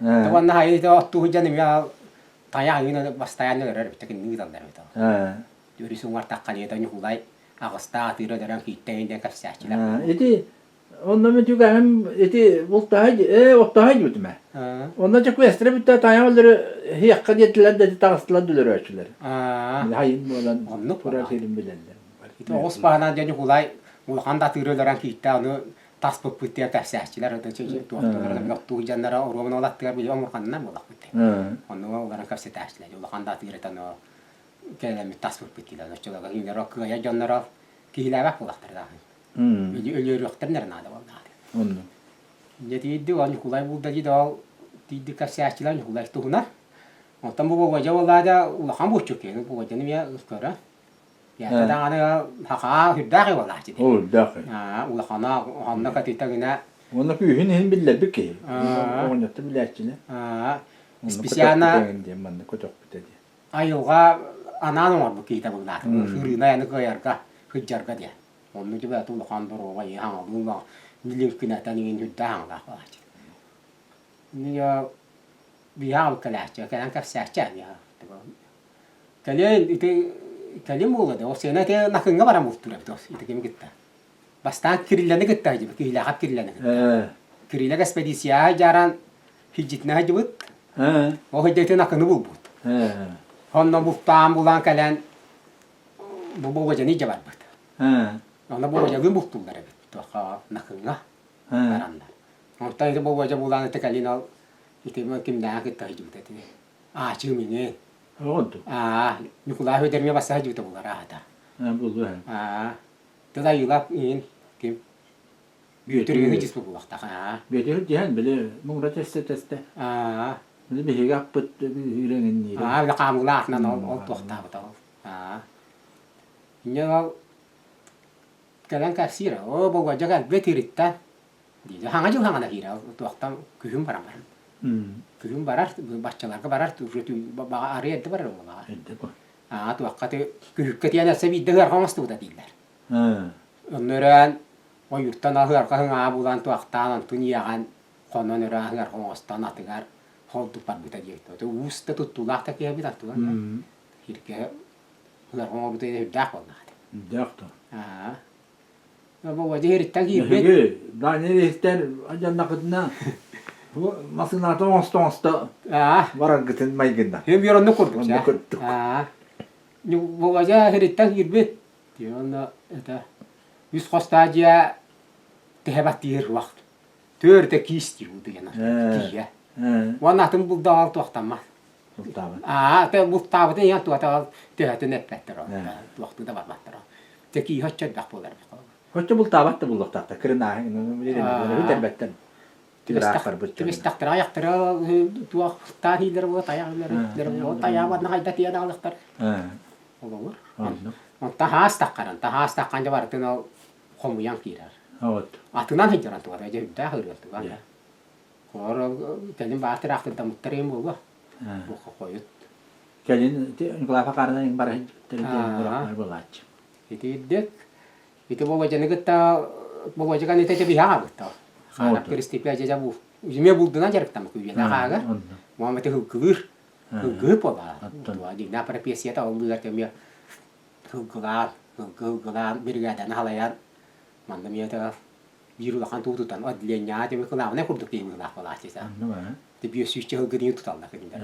Speaker 2: Уонна хайы оттуу дьон эмиэ тайах ыына бастайаан өлөрөр эбит кинини ыыталлар эбит. Өрүс уҥар таххан то Ньукулай аҕыстаах атыыра өлөрөн кииттэйин диэн кэпсээччилэр.
Speaker 1: Ити онно мин түгэһим ити бултаһай ээ оттоһой диэбитим ээ. Онно дьэ квестерэ бүттэ тайах өлөрө һиэххэ диэтилэр да таҕыстылар да өлөрөөччүлэр. Хайын буолан
Speaker 2: Оннук
Speaker 1: турар сирин билэллэр.
Speaker 2: Ити оҕус баһынан дьэ Ньукулай улахан да атыыры өлөрөн кииттэ ону таспыппыт диэн кэпсээччилэр туохтуулар оттуу дьонноро оруобуна ол аттыгар били омурҕанынан буоллахпыт оннуга олорон кэпсэтээччилэр улахан да атыыр этэ ону кэлэммит таспыппыт дииллэр оччолорго кинилэр кыайар дьонноро киһилээбэт буоллахтар даҕаны өлүөрүөхтэрин эрэ наада буоллаҕа
Speaker 1: Онно.
Speaker 2: Дьэ тиийди ол Ньукулай булда дии да ол тиийди кэпсээччилэр Ньукулай туһунан оттон бу Болуодьа буоллаада улахан булчут киһи Болуодьаны эмиэ көрө Ята даҕаны хахаа үрдээх буолааччы.
Speaker 1: Ол үрдээх.
Speaker 2: Аа улахана онно катыта гына.
Speaker 1: Онно күүһүн иһин биллэрбит киһи. Оҕонньотто билээччини.
Speaker 2: Аа специально
Speaker 1: диэн манна көтөхпүтэ диэн.
Speaker 2: Айылҕа анаан оҥорбут киһитэ буоллаат. Хырыына айаны кыайарга, сылдьарга диэн. Онно дьэ улахан доруоба ийэ хаҥалыын лиҥкинэтэн иҥин үрдээх хаҥалаах буолааччы. Биһаҕа кэлээччи, кэлэн кэпсээччи Кэлин ити кэлин буолла да, ол сыана ити Накыҥҥа баран бултуур эбит ол ити кими кытта. Бастаан Кириллэни кытта сылдьыбыт, Киһилээхэп Кириллэни кытта. Кириллэ экспедицияҕа дьааран илдьитинэ сылдьыбыт. Ол сылдьа Накыны булбут. Онно бултаан булан кэлэн бу Болуодьаны илдьэ барбыт. Онно Болуодьалыын бултууллар эбит туохха Накыҥҥа бараннар. Онтон ити Болуодьа булан ити кэлин ол ити кимнээҕи кытта сылдьыбыт этини. Аачыы миҥин.
Speaker 1: Оҕонту.
Speaker 2: Аа, Ньукулай Хөдөрмө бассаһа дьүтэ булар аата.
Speaker 1: Аа, булду.
Speaker 2: Аа, тыл айыылап иин ким? Бүөтүр дьис буллахтах. Аа.
Speaker 1: Бүөтүр диэн били муҥра тэстэ тэстэ.
Speaker 2: Аа.
Speaker 1: Били биһиги аппыт үүрэҥинниир.
Speaker 2: Аа, били хаамыылаах ол ол туохтаабыта ол. Аа. Инньэ ол кэлэн кэпсиир. Оо, болҕойдьо кэлбит ириттэн. Диир. Хаҥа дьыл хаҥана киирэ туохтан күһүн баран баран. Күһүн барар, баччаларга барар, баҕа арый эрдэ барар буоллаҕа.
Speaker 1: Эрдэ бу.
Speaker 2: Аа, туохха күһүккэ тиийэн өссө биирдэ ыарҕа оҥостубута дииллэр. Онно өрөөн ойууртан ыарҕа ыҥаа булан туохтаан онтун иэҕэн хонон өрөөн ыарҕа оҥостон атыгар холдук барбыта диэбит. Уус да туттуулаах да киһи эбит аттыгар. Киргэ ыарҕа оҥорбута үрдээх буоллаҕа.
Speaker 1: Үрдээх то.
Speaker 2: Аа. Дьиһириттэн киирбит.
Speaker 1: Эһиги Данил иһиттэр дьоннохутуна бу масыната оҥосто-оҥосто бараргытын майгынна.
Speaker 2: Hem bir оннук курдук.
Speaker 1: Оннук курдук.
Speaker 2: Болодьа иһириттэн киирбит. Онно это үс хостаа дьиэ тэһэ баттыыр вакт. Төрдө киис диир удуйана. Киһи. Уонна атын булдаҕал туохтаммат.
Speaker 1: Бултаабыт.
Speaker 2: Аа, те бултаабытын иһэн туотаҕал төһөтүн эппэттэр ол. Туохтуу да барбаттар ол. Те кииһэ оччо элбэх буолар эбит холобур.
Speaker 1: Оччо бултаабат да буллахтаахтар. Кырынааһын бүтэрбэттэр. Тыыраахтарбыт.
Speaker 2: Түбэстэхтэрэ айахтара туох таан иилэр буола тайах үлэр буола тайаабат хайда тиийэн аҕалыахтар. Олобур. Онтон хаас таххаран, хаас таххан дьэ барытын ол хомуйан киирэр. Атынан сылдьар туга дьэ үрдээх ырыа туга. Хор кэлин баар тыраахтырдаммыттар эҥин буолуо. Бука хойут.
Speaker 1: Кэлин Николаев Акарынан бара сылдьыбыттар буолааччы.
Speaker 2: Итирдик. Ити Болуодьаны кытта Болуодьаган ити тэбиһэ аҕабыт. Хаанап Киристипэ дьэ бу Үмэ булдунан дьарыктаммыт үйэлээх аага. Муома ити һылгылыыр. Һылгыһы буолаа. Дьиҥнээх профессията ол быыгар эмиэ һылгылаан, һылгы һылгылаан биригээдэни халайан манна эмиэ биир улахан туу тутан отделениеҕа дьэ кылаабынай курдук киһи быһыылаах буолааччы Ти биэс сүүсчэ сылгы диин туталлар кинилэр.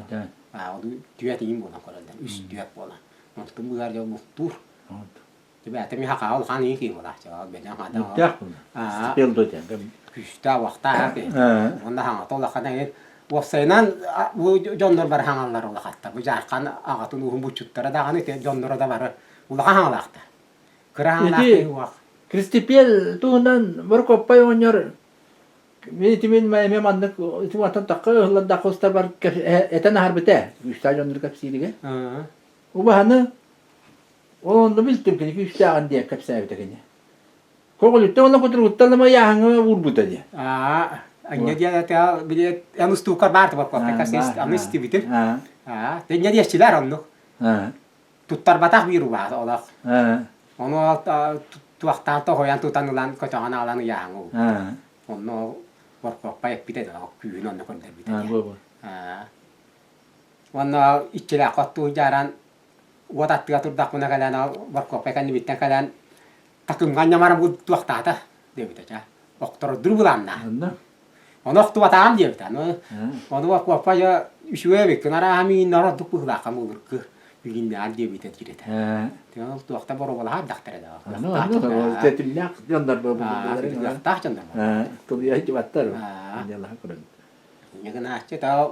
Speaker 2: Аа ол түөт иин буолан көрөллөр. Үс түөт буолан. Онтун быыһар дьон муктуур. Тибээтэ ми хахаа улахан иин киһи буолааччы. Ол бэлэм хада.
Speaker 1: Мүттээх буолла. Стипендо диэн.
Speaker 2: Күүстээх уохтаах киһи. Уонна хаҥата улахан эҥин. Уопсайынан бу дьоннор бары хаҥаллар улахаттар. Бу Дьаархан аҕатын ууһун буччуттара даҕаны дьонноро да бары. Улахан хаҥалаахтар. Кыра хаҥалаах
Speaker 1: Ити
Speaker 2: киһи уох.
Speaker 1: Кристипиэл туһунан Борокуоппай оҕонньор мин итимин эмиэ маннык ити мантан тахха ыһыллардахха устарбар этэн аһарбыта ээ күүстээх дьоннору кэпсииригэ. Убаһаны ол онно билтим кини күүстээҕин диэн кэпсээбитэ кини. Көҕүлүттэн уонна кутуругуттан ама ыйааһыҥҥа уурбута дии.
Speaker 2: Аа, анньа диэн этэ били эн устуукар баар Борокуоппай аны истибитим. Аа, тэнньэ диэччилэр оннук. Туттарбатах биир убаһа олох. Ону туохтаан тоһуйан тутан ылан көтөҕөн аҕалан ыйааһыҥҥа уурбут. Онно Борокуоппай эппитэ да күүһүн онно көрдөрбүтэ диэн. Уонна иччилээх оттуу дьааран уот аттыга турдахпына кэлэн Борокуоппай кэннибиттэн кэлэн такымҥа ньамарам туохтаата диэбитэ ча охторордур былааннаах. Ону охтубатаҕым диэбитэ. Ону ону Борокуоппай дьэ үчүгэй эбиккин арааһа миигиннэр ордук быһыылаахха буолургу миигиннэҕэр диэбитэ диир этэ. Ол туохта боруобалаһа эрдэхтэрэ да.
Speaker 1: Тэтимнээх дьоннор
Speaker 2: буолбуттар. дьоннор.
Speaker 1: Тулуйа сылдьыбаттар.
Speaker 2: Ньыгынааччы таа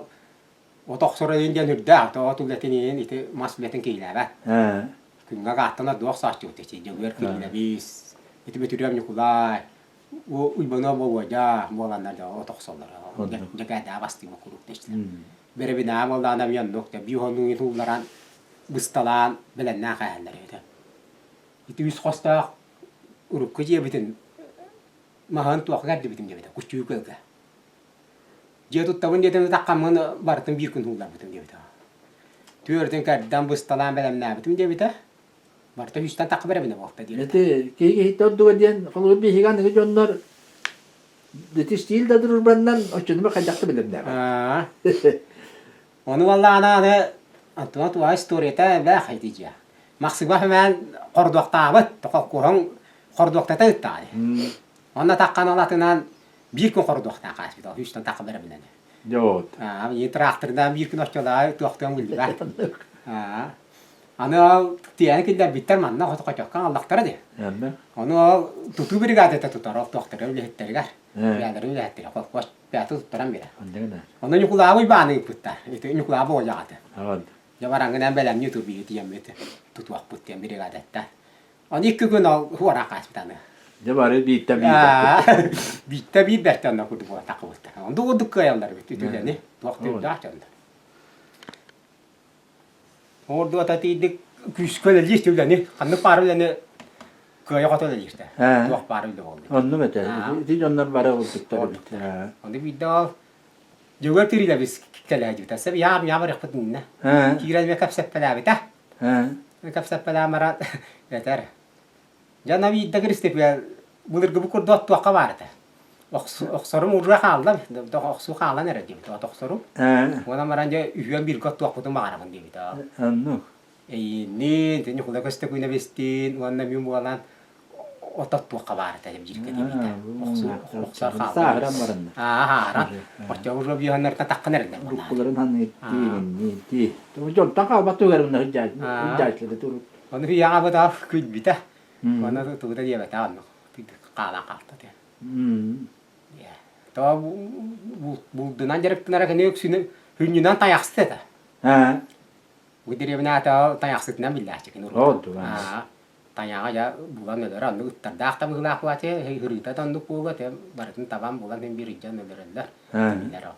Speaker 2: от охсор иһин диэн үрдээх, тоҕо тулэтин иһин ити мас үлэтин киилээбэт. Күҥҥэ ааттана дуох сааччыбыт ити Дьөгүөр Кириллэбиис, ити Бөтүрүөп Ньукулай, Уйбанов Болуодьа буоланнар дьэ от охсоллоро. Дьэкээдээх бастыыба куруук дэчтилэр. Бэрэбинээ буоллаҕына эмиэ оннук да биир хонуу уулларан бысталаан бэлэмнээн кээһэллэр этэ. Ити үс хостоох урукку дьиэбитин маһын туохха кэрдибитим диэбитэ куччуйу кыылга. Дьиэ туттабын диэтим ытаххаммын барытын биир күн уулларбытым диэбитэ. Түөртүн кэрдэн бысталаан бэлэмнээбитим диэбитэ. Барыта үстэн тахха бэрэбинэ буолта диэбитэ.
Speaker 1: Ити киһи киһиттэ ордуга диэн холобур биһиги аныгы дьоннор ити стиль да дружбаннан оччону хайдах да билэрнээҕэ.
Speaker 2: Ону буоллаҕына аны Антон туга историята элбэх ити дьиэ. Махсыба хүмээн хордуохтаабыт, холкуоһуҥ хордуохтата ыттаҕа. Онно таххан алатынан биир күн хордуохтаах ааспыт, үстэн тахха бэрэбинэн.
Speaker 1: Дьоот.
Speaker 2: Аа, трактордаан биир күн оччолоо туохтуон биллибэт. Аа. Аны ол тиэни киллэрбиттэр манна хоту-хотокко аллахтара дии. Ону ол тутуу бригадата тутар ол туохтара үлэһиттэригэр. Бэйэлэрин үлэһиттэрэ холкуос бэйэтэ туттаран биэрэр. Ону Ньукулаабый бааны ыыппыттар. Ити Ньукулаабы оҕолоҕо Дьэ бараҥҥынан бэлэмнии тур биһи тиэммит тутуохпут диэн бригадаттан. Ону икки күн ол хуораах ааспыт аны.
Speaker 1: Дьэ бары бииртэ биир
Speaker 2: Бииртэ биир бэртэ онно курдук буолатаххыбыт. Онду курдук кыайаллар эбит үтүлэни. Туох тыырдаах дьоннор. Оҥордуота тиийдик күүскэ үлэлиир үлэни, ханнык баар үлэни кыайа-хото үлэлииртэ. Туох баар үлэ буолла.
Speaker 1: Оннук этэ. Ити дьоннор бары ордуктар эбит.
Speaker 2: Ону биирдэ ол Дьөгүөр Кириллович кэлээдьибитэ. Сөп яам яам барыахпыт иннинэ. Киирэн эмиэ кэпсэппэлээбитэ. Кэпсэппэлээн баран этэр. Дьэ ана биирдэ Киристипиэл былыргыбыт курдук туохха баар этэ. Охсорум урра хаалла, охсуу хаалан эрэ диэбит. От охсорум. Уонна баран дьэ үһүөн бииргэ оттуохпутун баҕарабын диэбит.
Speaker 1: Оннук.
Speaker 2: Эйиинниин, Ньукулай Көстөкүүнэбистиин уонна мин буолан ототтуохха баар этэ бииргэ диэбитэ. Охсор хаалла.
Speaker 1: Сааһыран баранна.
Speaker 2: Ааһааран. Оччоҕо уже биһаннарта таххан эрэллэр буолла.
Speaker 1: Уруккуларын ханыыттыы, Дьонтон хаалбат тугар мына сылдьааччылары турут.
Speaker 2: Ону үйэҕэ күлбүтэ. Ону тугу да диэбэтэ оннук хаалан хаалта диэн. То булдунан дьарыктанара кини үксүнү хүннүнэн тайахсыт этэ. Бу дэриэбинэ тайахсытынан биллээччи кини урут. Тайаҕа дьэ булан өлөрө оннук ыттардаах да быһыылаах буолааччы ырыыта да оннук буолуо этэ барытын табан булан син биир илдьэн өлөрөллөр кинилэр ол.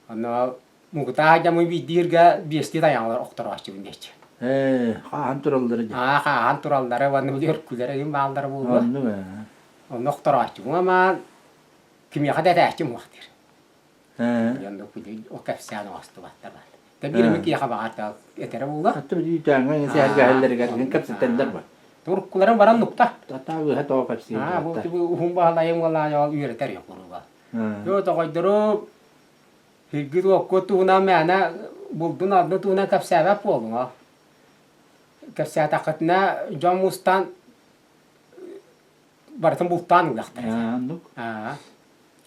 Speaker 2: Онно Мугутаа дьамы биирдииргэ биэстии тайаҕалар охторооччубун диэччи.
Speaker 1: Ээ, хааһан тураллара дии.
Speaker 2: Аа, хааһан тураллара уонна били өркүлэрэ иһин бааллара буолуо.
Speaker 1: Оннук ээ.
Speaker 2: Онно охторооччубун амаан кимиэхэ да этээччим суох диир.
Speaker 1: Ээ.
Speaker 2: Оннук били ол кэпсээн оҥостубаттар баар. Тэ биир эмэ киһиэхэ баҕар да этэрэ буолуо.
Speaker 1: Хатта били үүтээҥҥэ сэһэргэһэллэригэр гин кэпсэтэллэр ба.
Speaker 2: Туруккуларын баран нукта.
Speaker 1: Татаа ыһа тоҕо кэпсиир.
Speaker 2: Аа, бу уһун баһылайым уолаа үөрэтэр курууга. Йоо тоҕойдору Сиргит уоккут туһунан мээнэ булдун-алдын туһунан кэпсээбэт буолуҥ ол. Кэпсээтэххитинэ дьон мустан барытын бултаан ылыахтара.
Speaker 1: Оннук.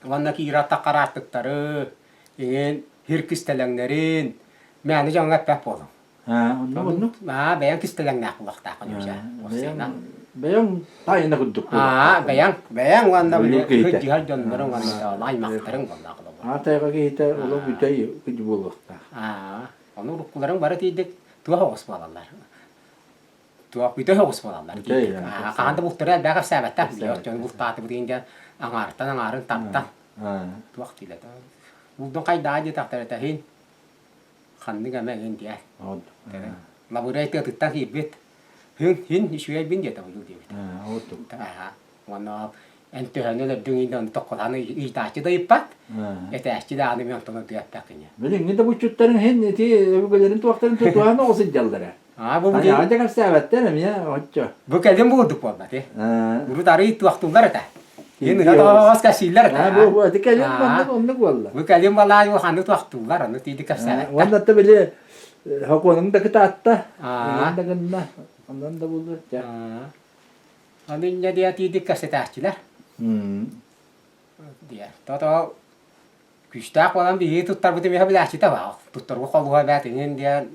Speaker 2: Уонна киирэ аттаххарааттыктары, иҥин сир кистэлэҥнэрин мээнэ дьоҥҥо эппэт буолуҥ.
Speaker 1: Оннук оннук.
Speaker 2: Аа, бэйэҥ кистэлэҥнээх буолуохтааххын үчэ.
Speaker 1: Бэйэҥ бэйэҥ тайна курдук
Speaker 2: Аа, бэйэҥ бэйэҥ уонна били сылдьыһар дьонноруҥ уонна аймахтарыҥ буоллаах холобур.
Speaker 1: Аа, тайҕа киһитэ олох бүтэй күдьү буолуохтаах.
Speaker 2: Аа, ону уруккуларыҥ бары тиийдик туох оҕус буолаллар. Туох бүтэ соҕус буолаллар. Хаһан да бултары элбэх кэпсээбэттэр. Оччону бултаатыбыт диэн аҥаарыттан аҥаарын таптан. Туох дииллэр. Булдун хайдаа диэтэхтэрэ тэһин ханнык эмэ иһин диэ. Лабырай тыатыттан киирбит. Хин хин үчүгэйбин диэтэ бу диэбит. Уонна эн төһөнү өлөрдүҥ иһин ону токколаан ыйытааччы да ыйыппат, этээччи да аны мен онтон ытыйаппаккын.
Speaker 1: Билиҥҥи да буччуттарын иһин ити өбүгэлэрин туохтарын тутуһан оҕо сылдьаллара.
Speaker 2: Аа бу
Speaker 1: Айаҕа кэпсээбэттэр эмиэ оччо.
Speaker 2: Бу кэлин буурдук буолбат э. Урут арый туохтууллар этэ. Иһин ыһа кэпсииллэр этэ.
Speaker 1: Аа бу бу ити кэлин маннык оннук буолла.
Speaker 2: Бу кэлин балаай ханны туохтууллар аны тиийди кэпсээбэттэр.
Speaker 1: Уонна да били хокуонуҥ да кытаатта. Онон да гынна. Онон да булду.
Speaker 2: Аны инньэ диэ тиийдик кэпсэтээччилэр. Диэ. Тото күүстээх буолан биһиги туттарбыт эмиэ билээччитэ баа. Туттарга холуһа эбээт иҥин диэн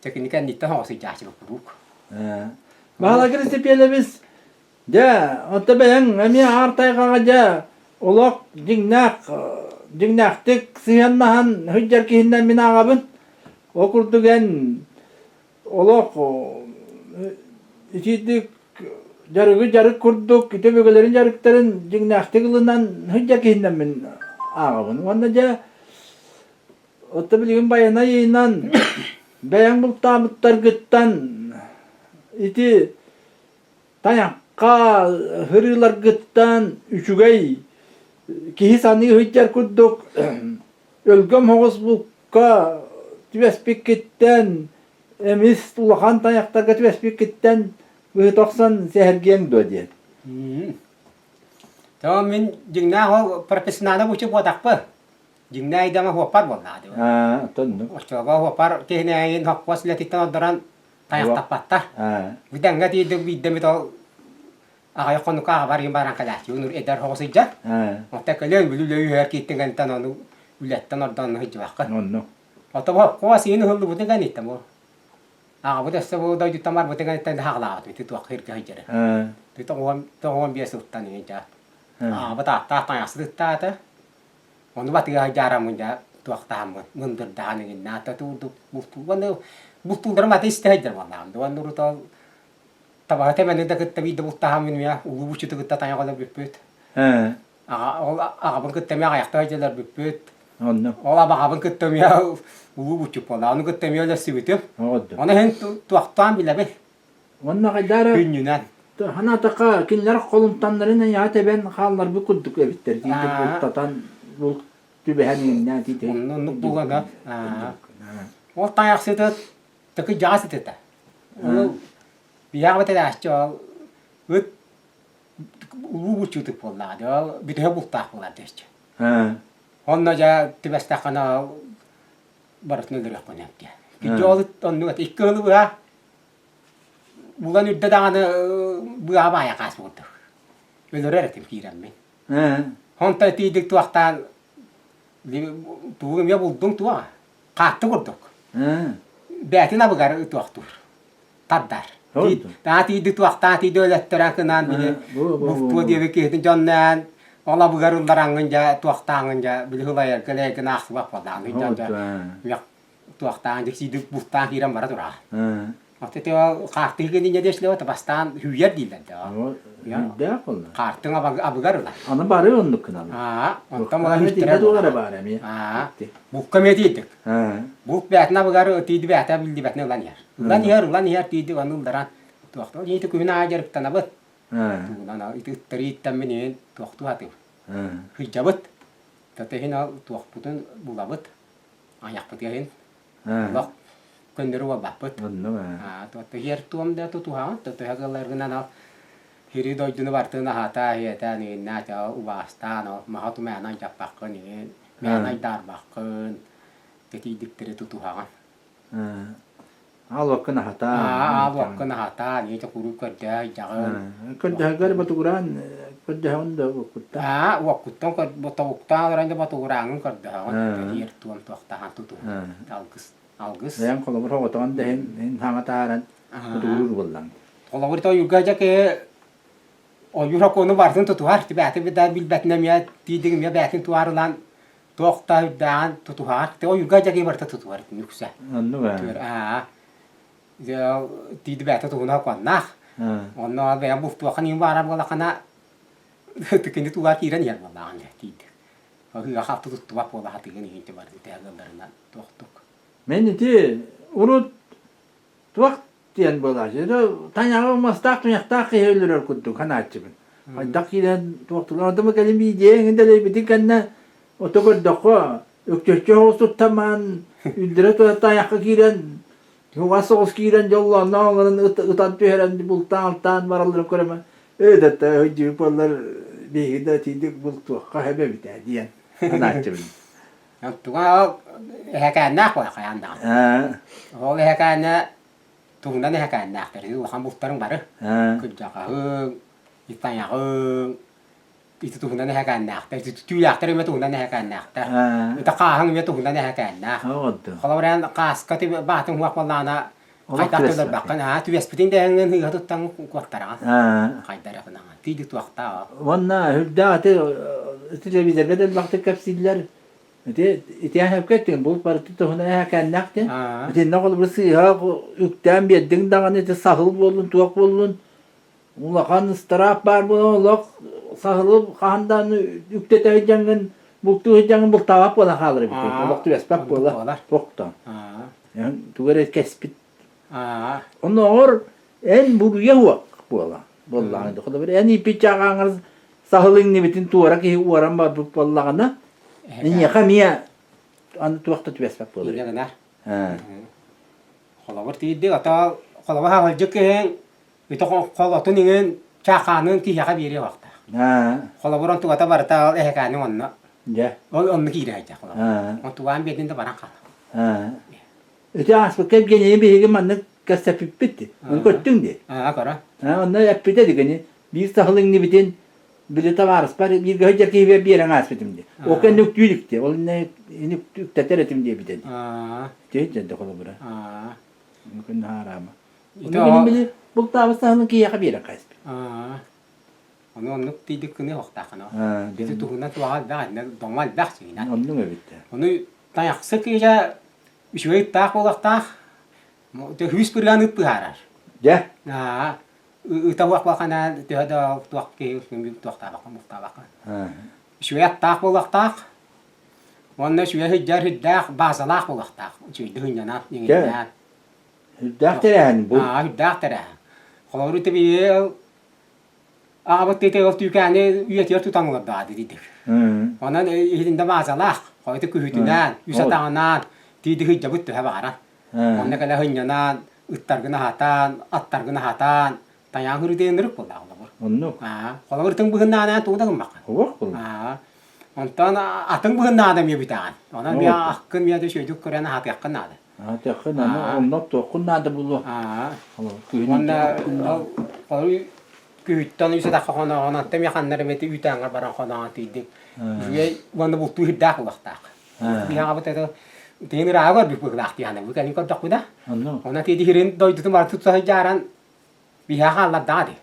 Speaker 2: Чэкини кэнниттэн оҕо сылдьааччы куруук.
Speaker 1: Баһылай Киристипиэлэбис, дьэ, онто бэйэҥ эмиэ аар тайҕаҕа дьэ олох дьиҥнээх дьиҥнээхтик сыһыаннаһан сылдьар киһиннэн мин ааҕабын. Ол курдук эн олох итиитик дьарыгы дьарык курдук ити өбүгэлэрин дьарыктарын дьиҥнээхтик ылынан сылдьар киһиннэн мин ааҕабын. Уонна дьэ Оттон билигин байанай ыйынан бэйэҥ бултаабыттаргыттан ити тайахха һырыыларгыттан үчүгэй киһи саныы сылдьар курдук өлгөм соҕус булка түбэспиккиттэн эмис улахан тайахтарга түбэспиккиттэн быһыта охсон сэһэргиэҥ дуо диэн.
Speaker 2: Тоҕо мин дьиҥнээх ол профессиональнай учук буотахпын. Дьиҥнээх идэм оһуоппар буоллаҕа дии.
Speaker 1: Аа, оттон
Speaker 2: Оччолорго оһуоппар киһинээйин хоппуос үлэтиттэн ордорон тайахтаппаттар. Бүтэҥҥэ тиийдик биирдэ эмит ол аҕыйах хонукка аҕабар иһин баран кэлээччи унур эдэр оҕо сылдьар. Онтон кэлэн бүлүү үлэ үһүгэр кииртин кэнниттэн ону үлэттэн ордон сылдьыбаккын.
Speaker 1: Оннук.
Speaker 2: Ото бу хоппуос иһин ыһыллыбытын кэнниттэн бу аҕабыт өссө бу дойдуттан барбытын кэнниттэн хаҕалаабыт ити туох сиргэ сылдьара. 95 сылтан иһин дьэ. Аҕабыт ааттаах таҥасыт ыттаата. Ону батыһа дьаараммын дьэ туохтааммын, мындырдаан иҥиннэ ата туурдук бултуу уонна бултуулларым аты истэ сылдьар буоллаҕым уонна урут ол табаһы тэмэни да кытта биирдэ бултаһаммын эмиэ улуу булчуту кытта тайах өлөрбүппүт. Аҕа ол аҕабын кытта эмиэ аҕыйахта сылдьан өлөрбүппүт.
Speaker 1: Онно.
Speaker 2: Ол абаҕабын кытта эмиэ улуу булчут буолла. Ону кытта эмиэ өлөрсүбүтүм. Ону иһин туохтаан билэбин.
Speaker 1: Уонна хайдара
Speaker 2: Күннүнэн.
Speaker 1: Санаатахха, кинилэр холумтаннарын эйэҕэ тэбэн хаалларбыт курдук эбиттэр. Тиийдик бултатан, булт түбэһэн иҥнээн тиийдик.
Speaker 2: Оннук булана. Ол тайахсыты такы дьаҕас ытыта. Ол биһиэхэ бэтэрээччи ол ыт улуу булчутук буоллаҕа дии. Ол бүтэһик бултаах буолар диэччи. Онно дьэ түбэстэххинэ барытын өлөрүөххүн сөп диэн. Киһи ол оннук икки ыалы быһа Булан үрдэ даҕаны быаҕа баайа хаас курдук. Өлөрөр этим киирэммин. Онтон тиийдик туохтаан тугу эмиэ булдуҥ туоҕа. Хаатты курдук. Бээтин абыгар туохтуур. Тардар. Таа тиийдик туохтаан тиийди өлөттөрөн кынаан били бултуо диэбит киһитин дьонноон ол абыгар ыллараҥҥын дьэ туохтааҥҥын дьэ били ылайарга лэйгин аахсыбат буоллаҕын дьон дьэ туохтаан дьиксийдик бултаан киирэн бара тураа. Аты те хаартыһы гэнинэ диэшлэбэ бастаан хүүйэр дииллэр да.
Speaker 1: Үрдээх буолла.
Speaker 2: Хаартыҥ абыгар ылар.
Speaker 1: Аны бары оннук гыналар.
Speaker 2: Аа, онтон була
Speaker 1: хүүттэрэ туолара баар эмиэ.
Speaker 2: Аа, булка эмиэ тиийдик. Булт бээтин абыгар тиийди бээтэ биллибэтин ылан иһэр. Ылан иһэр, ылан иһэр тиийдик аны ылларан туохтуу ити күһүн аайы дьарыктанабыт. Тугунан ити ыттары ииттэммин иһин туохтуу сатыыбыт. Сылдьабыт. Татыһын ол туохпутун булабыт. Айахпытыгар иһин олох көннөрү буолбаппыт. Иһэр туом да тутуһаҕын, тутуһа гылларгынан ал сири дойдуну бартын аһата, иһэтэн иһиннээх убаастаан ол маһа тумээнэ дьаппаккын иһин, мээнэ айдаарбаккын, тэтийдиктэри тутуһаҕын.
Speaker 1: Аал уоккун аһатаан.
Speaker 2: Аал уоккун аһатаан, ийэтэ куруук көрдөһө сылдьаҕын.
Speaker 1: Көрдөһөргөр ботугураан көрдөһөҕүн да уоккуттан?
Speaker 2: Аа, уоккуттан тобуктаан олорон да ботугурааҥҥын көрдөһөҕүн. Тиэр туом туохтаһан тутуһун. Алгыс. Алгыс.
Speaker 1: Бэйэҥ холобур оҕотоҕун да иһин иһин хаҥа таһааран ботугуруур буоллаҥ.
Speaker 2: Холобур ойуурга дьэ киһи ойуур окуону барытын тутуһар. Бэйэтин билбэтинэ эмиэ тиийдиҥ эмиэ бэйэтин туһаарылаан туох да үрдээҕин тутуһар. Ойууга дьэ барыта тутуһар үксэ.
Speaker 1: Оннук ээ.
Speaker 2: Аа. Тиийди бэйэтэ туһунан куоннаах. Онно бэйэм бултуохха ньыым баара буоллаххына кини тууга киирэн иһэр буоллаҕын дьэ тиийди. Ыһыаха халты туттубат буола сатыгын иһин барытын тэһэ ыалларынан туохтук.
Speaker 1: Мен ити урут туох диэн буолааччы. Тайаҕы мастаах туйахтаах киһи өлөрөр курдук санааччыбын. Хайдах киирэн туохтулар онтон кэлин биидиэ эҥин дэлэйбитин кэннэ ото көрдөххө өктөччү соҕус туттамаан үллэрэ тайахха киирэн чугас соҕус киирэн дьоллоонноох олорон ытан түһэрэн бултаан-алтаан баралларын көрөмө ээ да өйдүүр буоллар биһиги да итинник бултуохха сөп эбит ээ диэн санааччыбын.
Speaker 2: Туга эһэкээннээх буолар хайаан даҕаны. Ол эһэкээнэ тугунан эһэкээннээхтэр улахан бултарыҥ бары. Кырдьаҕаһыҥ, тайаҕыҥ, ити туһунан эһэкээннээхтэр, түүлээхтэр эмиэ туһунан эһэкээннээхтэр. Ити хааһыҥ эмиэ туһунан эһэкээннээх. Холобур эн хааска баатын уһуох буоллаҕына хайдах төлөрбөххүн, аа түбэспитиҥ дэһэҥҥин ыыһа туттан куоттараҕын. Хайдар гынаҕын. Тиийди туохтаа.
Speaker 1: Уонна үрдээх ити телевизорга да элбэхтик кэпсииллэр. Ити итиэн сөпкө эттиҥ, бу барыта туһунан эһэкээннээх диэн. Итиннэ холобур сыыһа үктээн биэрдиҥ даҕаны ити саһыл буоллун, туох буоллун, улахан ыстараап баар буолан олох саһылы хаһан даҕаны үктэтэ сылдьаҥҥын, бултуу сылдьаҥҥын бултаабат буолан хаалар эбит. Олох түбэспэт буола. Туохтан. Тугу эрэ кэспит. Оннооҕор эн буруйа суох буола буоллаҕына холобур эн ииппит чааҕааҥҥар саһыл иҥнибитин туора киһи уоран барбыт буоллаҕына эйиэхэ эмиэ аны туох да түбэспэт буолар.
Speaker 2: Инньэ гынар. Холобур тиийдик ото холобур хаалдьык киһиҥ ити холотун иҥин чаахаанын киһиэхэ биэриэ уохтаах. Холобур онтугата барыта ол эһэкээниҥ онно.
Speaker 1: Дьэ.
Speaker 2: Ол онно киирэ сылдьар холобур. Онтугаан биэрдин да баран хаалар.
Speaker 1: Ити ааспыкка Евгенийи биһиги маннык кэпсэппиппит. Ону көттүҥ дии.
Speaker 2: Аа, көрө.
Speaker 1: Онно эппитэ дигини биир саһыл иҥнибитин били табаарыспар бииргэ сылдьар киһибэр биэрэн ааспытым дии. Ол кэннэ үктүү иликти. Ол иннэ үктэтэр этим диэбитэ дии.
Speaker 2: Аа.
Speaker 1: Ити дьэ холобура.
Speaker 2: Аа.
Speaker 1: Күн хаараама. Ону били бултаабыт саһылын киһиэхэ биэрэн хаспыт.
Speaker 2: Аа. Ону оннук тиийдик гыны охтаахына. Ити туһунан туоҕа элбэх, доҥо элбэх сигинэ.
Speaker 1: Оннук эбит.
Speaker 2: Ону тайахсыт киһи үчүгэй ыттаах буолуохтаах. Үс бырыан ыт быһаарар.
Speaker 1: Дьэ.
Speaker 2: Ыта буоллаххына төһө да туох киһи туохтаабакка мухтаабакка. Үчүгэй аттаах буолуохтаах. Уонна үчүгэй сылдьар үрдээх баазалаах буолуохтаах. Үчүгэйдик сынньанан, иҥиннээн.
Speaker 1: Үрдээх тэрээһин бу.
Speaker 2: Аа, үрдээх тэрээһин. Холобур, ити Аҕабыт тиэтэ ол түүкээни үйэтигэр тутан олордоҕо диидик. Онон иһитинде баазалаах, хойуту күһүтүнээн, үс атаҕынаан тиийди сылдьабыт төһө баҕарар. Онно кэлэ сынньанан, ыттаргын аһатан, аттаргын аһатан, тайаан ырытыыннырык буоллаах холобур.
Speaker 1: Оннук.
Speaker 2: Холобур ытыҥ быһыннаанаа тугу да гыммаккын.
Speaker 1: Уох буолла.
Speaker 2: Онтон атыҥ быһыннаада эмиэ бүтэҕин. Онон миэ ахкын миэ да үчүгэйдик көрөн аһатыаххын наада.
Speaker 1: Аһатыаххын аны онно туоххун наада буолуо.
Speaker 2: Уонна ол күһүттэн үс атахха хоноҕон антан эмиэ ханна эрэ эмиэ үүтээҥҥэ баран хоноҕон тиийдиҥ. Үчүгэй уонна бултуу сирдээх буолуохтаах. Биһиэхэ это тиһин ырааҕы көрбүт быһыылаах дии саныыбын. Кэлин көрдөхпүнэ. Онон тиийди сирин дойдутун бары тутса сылдьааран биһиэхэ хааллардаҕа дии.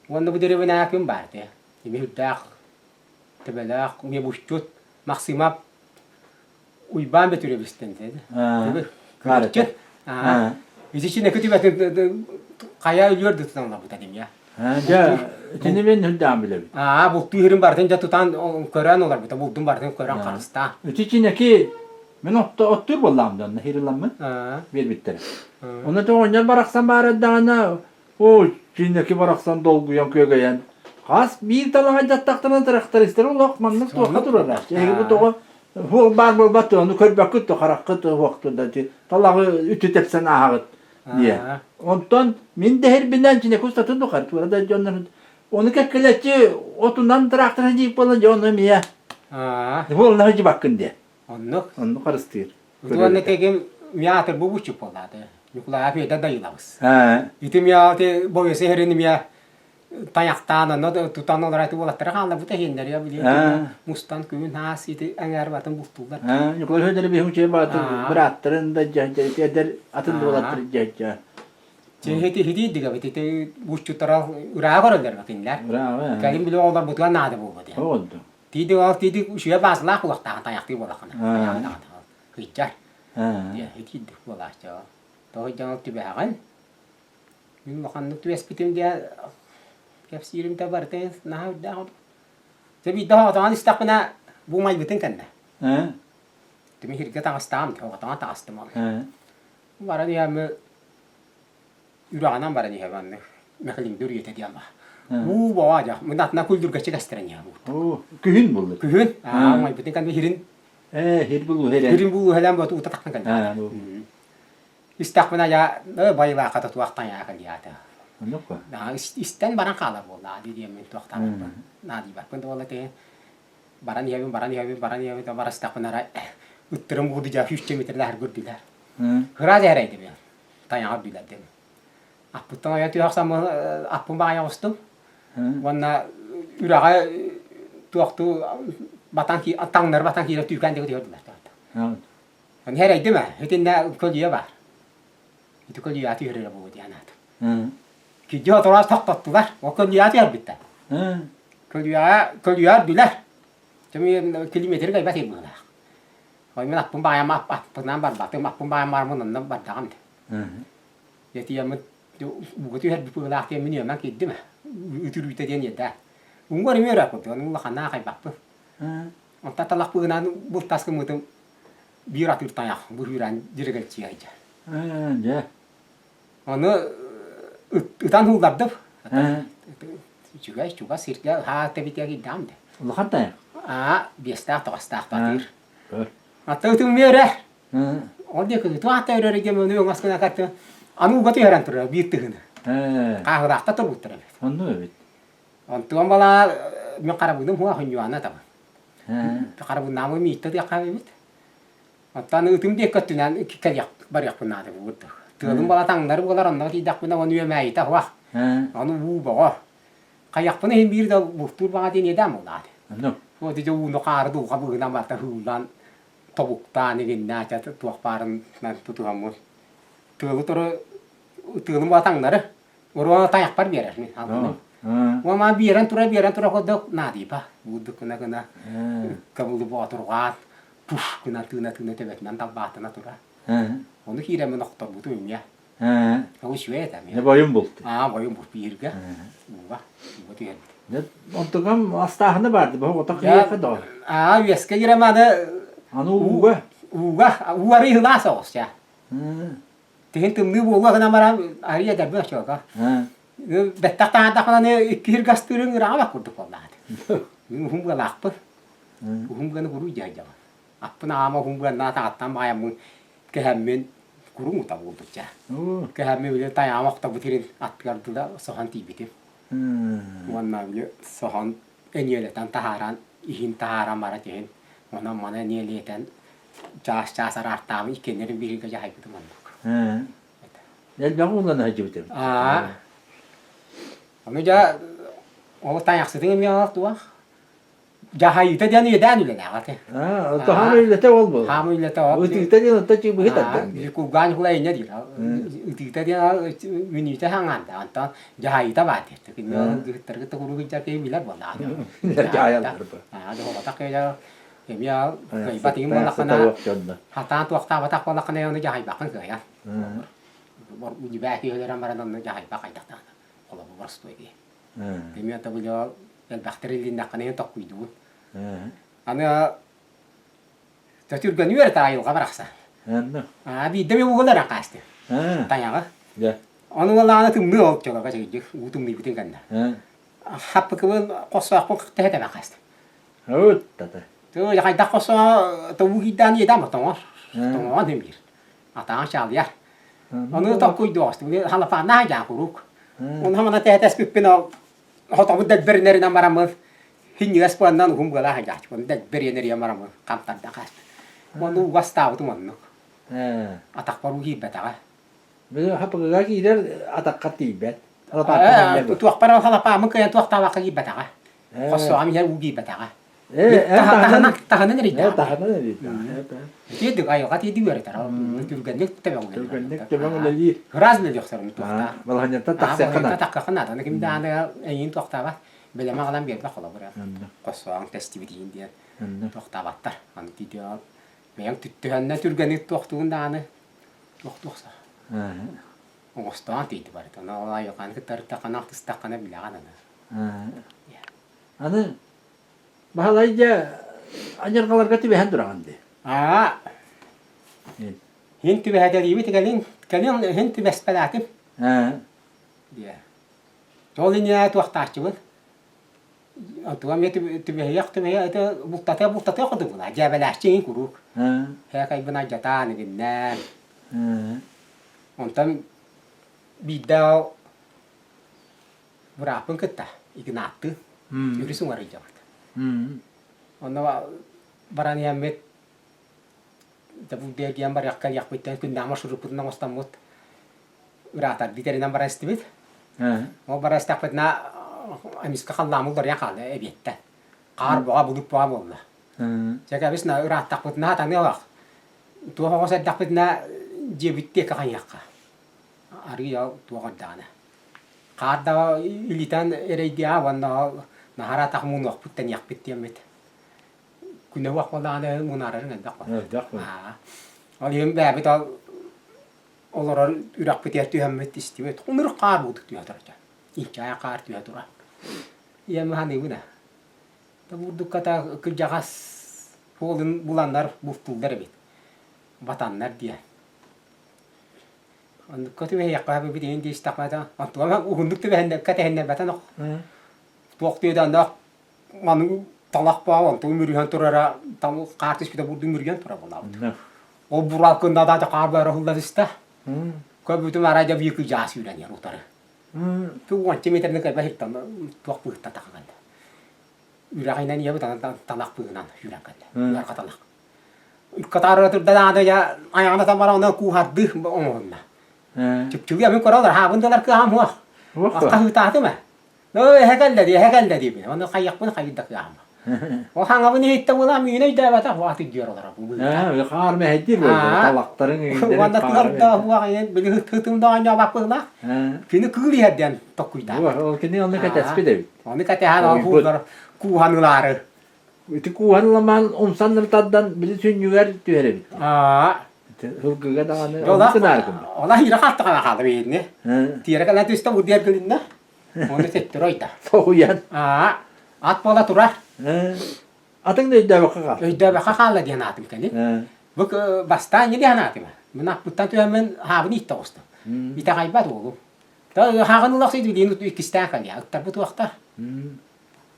Speaker 2: Уонна бу дэриэбинэҕэ ким баар дии? Эмиэ үрдээх төбөлөөх, эмиэ булчут Максимов Уйбаан Бөтүрүөбүстэн Күрүччүт. Ити чинэки түбэтин хайа өлүөр да тутан олорбута димия.
Speaker 1: Дьэ, итини мен үрдээн билэбит.
Speaker 2: Аа, бултуу иһирин барытын дьэ тутан көрөн олорбута, булдун барытын көрөн харыстаан.
Speaker 1: Ити чинэки мен оттуур буоллаҕым да, хириламмын биэрбиттэрэ. Онно оҕонньор барахсан баар эрдэҕинэ Оо, чинэки барахсан долгуйан күөгэйэн, хас биир талаҕа дьаттахтарына трактористар олох маннык туохха турара. Эһиги бу тоҕо хуох баар буолбат ону көрбөккүт да хараххыт хуохту да талаҕы үтү тэпсэн ааһаҕыт диye. Онтон мин дэһирбинэн чинэки устатын тухары туора да дьоннор ону кэккэлэччи отунан тракторы диик буолан дьэ ону эмиэ буолна дьыбаккын диye.
Speaker 2: Оннук.
Speaker 1: Оннук харыстыыр.
Speaker 2: Уонна тегим миатыр бу бучуп буолааты. Ньукулаев Федор Дайылабыс. Ити миаты боюса иһэрин миа тайахтаан онно тутан олорор уолаттара хаалларбыта иһиннэр били мустан күн аас ити аҥаар батын бултууллар.
Speaker 1: Ньукулай Федор биһим үчүгэй баатыр бырааттарын да дьэ эдэр атын уолаттар дьэ
Speaker 2: Хити хити дигэбит ити буччуттара ыраах көрөллөр кинилэр. Кэлин били оҕолорбутугар наада буолбут. Тииди ол тииди үчүгэй баасылаах буолуохтааҕын тайахтыы буолаххына. Тайаҕын даҕаны кыйдьар. Итиирдик буолааччы. Тоҕо дьон түбэһэҕин. Мин улаханнык түбэспитим диэн кэпсиирим да барыта наһаа үрдээх ордук. Дьэ биирдэ оҕотоҕон истэхпинэ бу умайбытын кэннэ. Тими сиргэ таҕыстаҕым, оҕотоҕон таҕыстым ол. Баран иһэммин үрэҕинэн баран иһэбин анны Мэхилиҥди үрүйэтэ диэн баар. Уу боҕо дьах, мин атына күлдүргэччи кэстэрэн иһэбин.
Speaker 1: Күһүн булла.
Speaker 2: Күһүн, аа умайбытын кэннэ хирин
Speaker 1: Ээ, хир булуу хирен.
Speaker 2: Хирин булуу хелен бот уута тахсан кэллэ. Истэхпинэ я байылаахата туохтан яа кэлиата. Истэн баран хаалар буолла диэммин туохтаабаппын. Наадыйбаппын да буолла тиһин. Баран иһэбин, баран иһэбин, баран иһэбин, барастахпына арай ыттырым бууду дьа сүүсчэ метрлээх көрдүлэр. Ыраас эрэйдим тайаҕа үрдүлэр диэн. Аппыттан ойон түһэ охсаммын аппын баайа оҕустум. Уонна үрэҕэ туохтуу батан таҥнары батан киирэ түүкээн диэки түһэрдилэр. Аны эрэйдим ээ, итиннэ көлүйэ баар. Ити көлүйэ түһэрэрэ буолуо диэн аатым. Кидьи отураас тохтоттулар, ол көлүйэ түһэрбиттэр. Көлүйэ көлүйэ үрдүлэр. Километры кайбат быһыылаах. Ой мин аппын баайам аппынан барбатым, аппын баайам бараммын онно бардаҕым дии. Этиэммит ууга түһэрбит быһыылаах диэн мин үөмэн киирдим ээ. Үтүрүүтэ диэн иэдээн. Уҥуор эмиэ өрө курдук, аны улаханнаах айбаппын. Онтон талахпыгынан бултас гыммытым биир атыыр тайах быһыыран дьирэгэлчийэ сылдьар.
Speaker 1: Дьэ.
Speaker 2: Ону ытан ууллардым. Үчүгэй, чугас сиргэ аһаа тэбитигэ киирдэҕим да.
Speaker 1: Улахан тайах?
Speaker 2: Аа, биэстээх тоҕустаах батыыр. Ата ытым үөрэр. Ол диэки ытым ата өрөр диэн ону өҥөс гына каттым. Аны ууга түһэрэн турар биир тыһыны. Хааһылаахта турбуттар эбит.
Speaker 1: Онну эбит.
Speaker 2: Онтуон балаа мен харабыным хуа хоньуана табын. Харабыннаамы миитте диэххэ эбит. Оттон ытым диэки өттүнэн кэлиэх барыахпын наада буолбут. Тыалым бала таҥнары буолар, онно тиийдэхпинэ ону үөмээйитэ суох. Ону уу боҕо. Хайахпына иһин биир да бултуур баҕа диэн иэдээн буоллаҕа. Вот ити ууну хаары дулҕа быыһынан барыта сыыллан, тобуктаан игиннээ туох баарын тутуһаммын. Тыалы туру тыалым бала таҥнары Уруона тайахпар биэрэр мин алгыным. Уома биэрэн тура биэрэн тура курдук наадыйба буурдук гына гына кабылы боотурҕаан пуш гына тыына тыына төбөтүнэн далбаатана тура. Ону киирэммин охторбутум эмиэ. Ол үчүгэй этэ эмиэ.
Speaker 1: Бойун булт.
Speaker 2: Аа бойун булт бииргэ. Ууга ууга түһэрбит.
Speaker 1: Онтугам астааһыны барды бу отох киһиэхэ доо.
Speaker 2: Аа үөскэ киирем аны
Speaker 1: Аны ууга.
Speaker 2: Ууга уу арыы сылаас соҕус чаа. Тиһин тымныы буолуо гынан баран арыйа эдэрбин оччолорго. Бэттэх таһаардахпына икки сиргэ астыырыҥ ыраҕа курдук буоллаҕа. Мин уһун быалаахпын. Уһун быаны куруук дьаһайдьабын. Аппын аама уһун быаннаа таҕаттан баайаммын кэһэммин куруҥ ута буолбут дьэ. Кэһэммин били тайаама охтобут сирин аттыгар дыла соһон тиийбитим. Уонна били соһон эниэлэтэн таһааран иһин таһааран бара түһэн онон маны эниэлиэтэн чаас-чаас араартаабын иккиэннэрин бииргэ дьаһайбытым оннук.
Speaker 1: Элбэҕи уллана сылдьыбыт эбит.
Speaker 2: Аа. Ону дьэ ол тайахсытын эмиэ туох дьаһайыыта диэн иэдээн үлэлээх ати.
Speaker 1: Аа, хаам үлэтэ ол буолар.
Speaker 2: Хаам үлэтэ ол.
Speaker 1: Ытыыта диэн онто чыыбыһы тардан.
Speaker 2: Кулгаан Ньукулай инньэ диир. Ытыыта диэн мүнүүтэ хаҥаанда. Онтон дьаһайыыта баар диэт. Кинилэр кытта куруук илдьэр киһи билэр буоллаҕа.
Speaker 1: Дьаһайаллар.
Speaker 2: Аа, дьоһоҕотох киһи Эмиэ кыайбат иҥин буоллаххына, хатаан туохтаабатах буоллаххына ону дьаһайбаккын кыайан. Дьүбээ киһилэрэн баран онно дьаһайбак хайдахтаҕына холобур боростуой киһи. Эмиэ табылыа элбэхтэр илиннэххинэ иһин токкуйдугун. Аны төтүргөнү үөрэтэ айылҕа барахсан. Аа биирдэ эмэ угулар хаасты. Тайаҕы. Ону уоллаҕына тымныы ол чолоҕо чэгдик уу тымныйбытын кэннэ. Хаппыкыбын хосоохпун тэһэ хаасты.
Speaker 1: Ыттата.
Speaker 2: Тыы хайдах хосоо туу киирдээн иэдэм тоҥор. Тоҥоҕон иһин биир. Атаҕын чаалыйар. Ону токкуйдуоҕас. Халапааннаах дьаа куруук. Ону хамана тэһэтэспиппин ол хотобут дэлбэринэринэн бараммын хинньигэс буоланнан уһун быалаах дьааччы. Ону дэлбэриэнэрийэн бараммын хантарда хаспыт. Ону угастаабытым оннук. Атахпар уу киирбэтэҕэ.
Speaker 1: Хапыгыга киирэр атахха тиийбэт.
Speaker 2: Туохпар халапааммын кыайан туохтаабакка киирбэтэҕэ. Хоссоҕом иһэр уу киирбэтэҕэ. Таһынан таһынан эрийдэҕэ.
Speaker 1: Таһынан эрийдэҕэ.
Speaker 2: Тиэрдик айылҕа тиэрдик үөрэтэр. Түргэнник төбөҥ
Speaker 1: Түргэнник төбөҥ үлэлиир.
Speaker 2: Ыраас үлэлиэхтэрин туохтаах.
Speaker 1: Балаһанньаттан тахсыахха наада.
Speaker 2: Тахсыахха наада. Аны ким даҕаны эйиин туохтаабат. Бэлэмэ аҕалан биэрбэх холобур. Хоссоҕоҥ тэстибитиин диэн туохтаабаттар. Аны тиийдиҕэ бэйэҥ түһэннэ түргэнник туохтугун даҕаны туохтуохса. Оҥостоон тиийди барыта. Ону ол айылҕаны кытта ырыттаххына, алтыстаххына билэҕин аны.
Speaker 1: Аны Баһылай дьэ аньарҕаларга түбэһэн тураҕын дии.
Speaker 2: Аа, Һин түбэһэтэриибит кэлин, кэлин һин түбэспэлээтим. Диэ. Ол иннинэ туохтааччыбын. Онтугам эмиэ түбэһиэх түбэһиэх это бултатыа бултатыа курдук була. Дьээбэлээччи иҥин куруук. Һээкайбын алдьатаан игиннээн. Онтон биирдэ ол бырааппын кытта Игнаттыы өрүс уҥарыйдыбыт. Онно баран иһэммит Дьэ эргийэн барыахха кэлиэхпиттэн күннээх маршруппутун оҥостоммут ыраатардыы тэринэн баран истибит. Ол баран истэхпитинэ эмискэ халлааммыт уларыйан хаалла эбиэттэн. Хаар боҕо, булут боҕо буолла. Дьэ кэбис ырааттахпытына сатаныах. Туох оҕо сэрдэхпитинэ дьиэбит диэки хайыахха. Арыый ол туох эрдэҕинэ. Хаар да илитэн эрэйдиэҕэ уонна ол наһаа ыраатах муунуохпут тэниэхпит диэммит Күнэ уох буоллаҕына мунаарарыҥ элбэх буолар.
Speaker 1: Элбэх буолар.
Speaker 2: Ол иһин бэйэбит ол олорор үрэхпитигэр түһэммит истибит. Ынырык хаар буолдук түһэ турар дьон. Инчэҕэй хаар түһэ турар. Ийэм саныыбын ээ. Бурдукката кырдьаҕас суолун буланнар бултууллар эбит. Батаннар диэн. Оннукка түбэһиэххэ эбит иһин дии истэхпинэ онтугам уһуннук түбэһэннэр кэтэһиннэрбэтэн туох диэдээннээх Маны талах баа онтугу мүрүһэн турара там хаар түспүтэ бурдук мүрүйэн турар буолаабыт. Ол бураал кыннада да хаар бара уһуллан истэ. Көбүтүм арай да биир кыдьаас үүрэн иһэр утары. Ту уонча метрни кэлбэ сиртэн туох быһытта тахсан кэллэ. Үрэҕинэн ийэбит анан талах быыһынан үүрэн кэллэ. Үөрҕэ талах. Катаарыга турда даҕаны я айаҕына тамара онон кууһардыы оҥоһунна. Чыпчылыы амин көрөлөр хаабын дылар кыаһам хуох. Хаһыытаатым ээ. Оо, эһэ кэллэ дии, эһэ кэллэ диибин. Ону хайыахпын хайыйда кыаһама. Ол хаҥабын иһиттэ буолан миигин өйдөөбөтөх, уааты дьүөр олоро бу.
Speaker 1: Хаар мэһэйдиир буолла, талахтарыҥ иҥиннэрин
Speaker 2: Уонна тыһарда уаҕайын били ытым да оонньообаппыһылаах. Кини кыыл иһэр диэн токкуйдаабыт.
Speaker 1: Ол кини онно кэтэспит эбит.
Speaker 2: Ону кэтэһэн ол куулар кууһан ылаары.
Speaker 1: Ити кууһан ыламаан умсан тардан били сүнньүгэр түһэр эбит. Сылгыга даҕаны оннук гынаар гыммыт.
Speaker 2: Ола хиирэ хааттаҕына хаалла биһинни. Тиэрэ кэлэн түстэ бу диэр гылынна. Ону төттөрү ойда.
Speaker 1: Соһуйан.
Speaker 2: Аа, ат буола турар.
Speaker 1: Атыҥ да өйдөөбөккө хаалла.
Speaker 2: Өйдөөбөккө хаалла диэн аатым кэлин. Бу бастаан не диэн аатым. Мин аппыттан түһэммин хаабын иитте оҕустум. Итэҕэйбэт уолум. Та хааҕын улахсый билиин иккистээн кэлиэ. Ыттарбыт уохтар.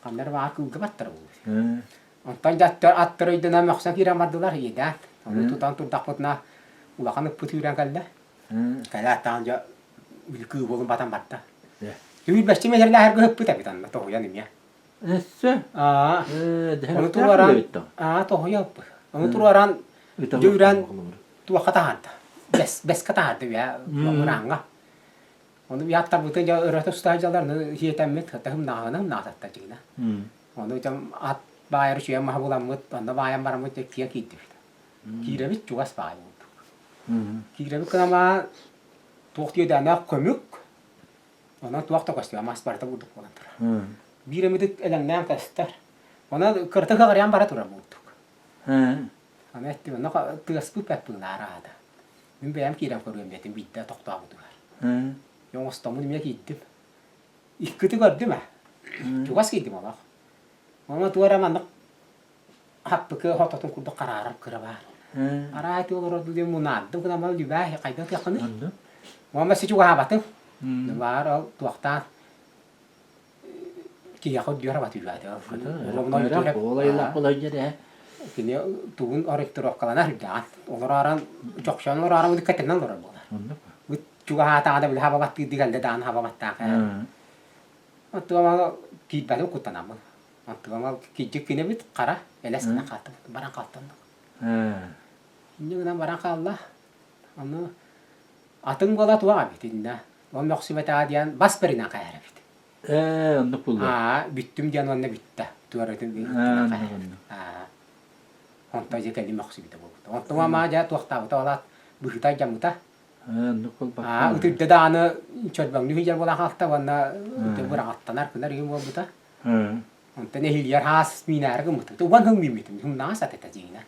Speaker 2: Ханнар баар кыылга баттар буолуо. Онтон дьэ аттар өйдөнөн мөхсөн киирэн бардылар иэдээн. Ону тутан турдахпытына улахан ыппыт үүрэн кэллэ. Кэлээт даҕаны дьэ били кыыл батан барда. Түүл мэтэрилээһэргэ ыппыт эбит анна тоһуйан эмиэ.
Speaker 1: Өссө?
Speaker 2: Аа. Ону туруоран аа тоһуйа ыппыт. Ону туруоран дьэ үрэн туохха таһаарда. Бэс бэскэ таһаарда үйэ мырааҥҥа. Ону яттарбытын дьэ өрө туста дьалар хиэтэммит таһымнааҕына ымнаататта дьигинэ. Ону дьэ ат баайар үчүгэй маһа буламмыт, онно баайан бараммыт дьэ киэ киирдибит. Киирэбит чугас баай буолбут. Киирэбит кынамаа туох диэдээнээх көмүк, онон туох да көстүбэт, мас барыта бурдук буолан турар. Биир эмитик элэҥнээн көстөр. Онон кырата кыҕарыйан бара турар бурдук. Аны эттим, онно тыаспыт бэт быылаара аата. Мин бэйэм киирэн көрүөм диэтим биирдэ тохтообутугар. Оҥостоммун эмиэ киирдим. Иккити көрдүм ээ. Чугас киирдим олох. Онно туох эрэ маннык хаппыкы хототун курдук хараарар кыра баар. Арай ити олорор диэн мунаардым гынан баран любэ хайдах тыаххыный? Уонна си чугаһаабатым. Баар ол туохтаан киһиэхэ үрдүөр абат үлээтэ. Кини тугун корректировкаланар үрдэҕин. Олорааран чохчоон олорааран бу кэтэнэн олорор буолар. Бу чугаһаатаҕына били хабабаттыы кэллэ даҕаны хабабаттаах. Оттуга киирбэтим куттанаммын. Оттуга кирдьик кинэбит хара элэс гынан хаалтыбыт баран хаалтаннык. Инньэ гынан баран хаалла. Ону атын буола туох эбит иннэ. Ол мөхсүбэтэҕэ диэн бас бэринэн хайар эбит.
Speaker 1: Ээ, оннук булла.
Speaker 2: Аа, бүттүм диэн уонна бүттэ. Туоратын Аа. Онтон дьэ кэлин мөхсүбүтэ буолбута. Онтон амаа дьэ туохтаабыта олаат быһыта алдьаммыта.
Speaker 1: Оннук буолбакка.
Speaker 2: Аа, ытырда даҕаны чөрбөҥнүү сылдьар буолан хаалта уонна ыты быраҕаттанар гынар үһү буолбута. Онтон эһиилигэр хаас миинээри гыммытым. Уон сыл мииммитим. Хымнаҕас ат этэ дьиҥинэ.